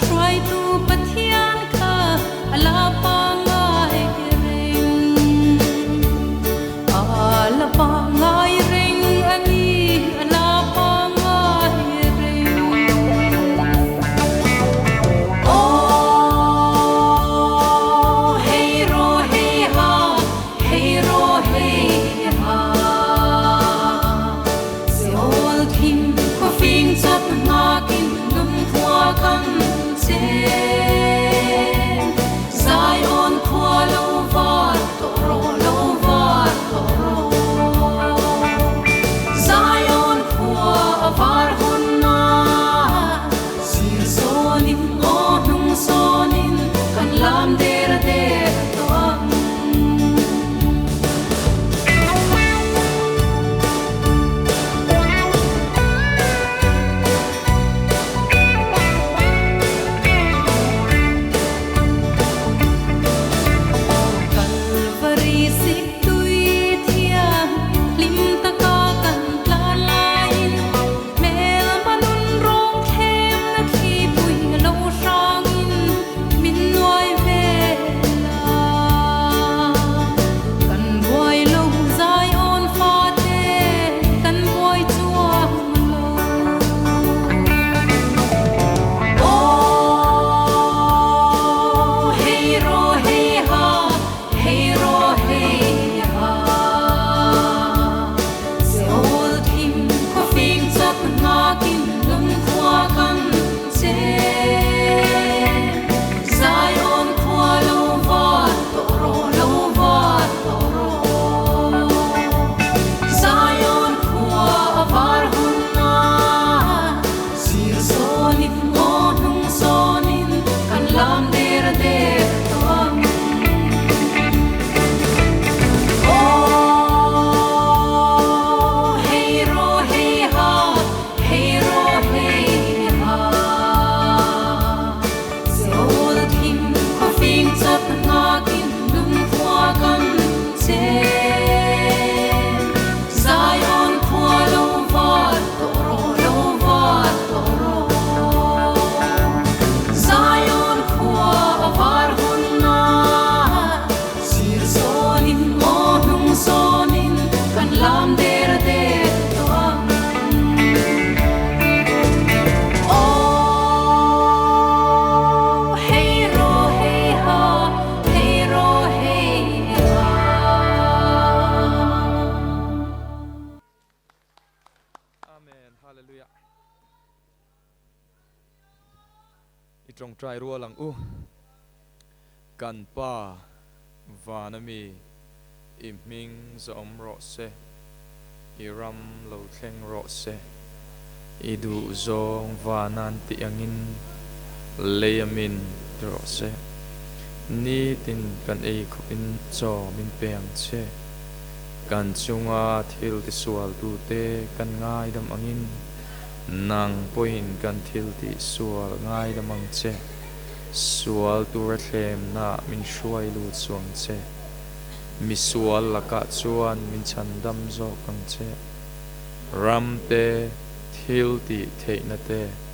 hruaitu Pathian kha a la pangngai reng. A la pangngai reng a ni, a la pangngai reng. Aw, hei ro hei ha, hei ro hei ha. Seol thim khawfing chat nghakin lungkhua kan chen. Zion khua lo var tawh rawh, lo var tawh rawh. Zion khua a var hun na, sir sawnin aw hnung sawnin kan lam der der tawh ang. Kalvari sik tui thiam hlim taka kan tlan laiin hmelma nun rawng thlemna thlipui lo hrangin min nuai vel a. Kan buai lo Zion fate kan buai chuang lo. Aw, hei ro hei ha, hei ro hei ha. Seol thim khawfing chat nghakin lungkhua kan chen. Zion khua lo var tawh rawh, lo var tawh rawh. Zion khua a var hun na, sir sawnin aw hnung sawnin kan lam der der tawh ang. Aw, hei ro hei ha, hei ro hei ha. Seol thim khawfing chat nghakin lungkhua kan chen. Zion khua lo var tawh rawh, lo var tawh rawh. Zion khua a var hun na, sir sawnin aw hnung sawnin kan lam der der tawh ang. Aw, hei ro hei ha, hei ro hei ha. Amen. Hallelujah. I tawngtai rual ang u. Kan Pa vana mi i hming zawm rawh se, i ram lo thleng rawh se, i duh zawng vanan tih angin lei a min ti rawh se. Nitin kan ei khawpin chaw min pe ang che. Kan chunga thil tisualtute kan ngaidam angin. Nang pawhin kan thil tih sual ngaidam ang che. Sual tura thlemna min hruai lut suh ang che. Misual lakah chuan min chhandam zawk ang che. Ram te, thil tih theihna te.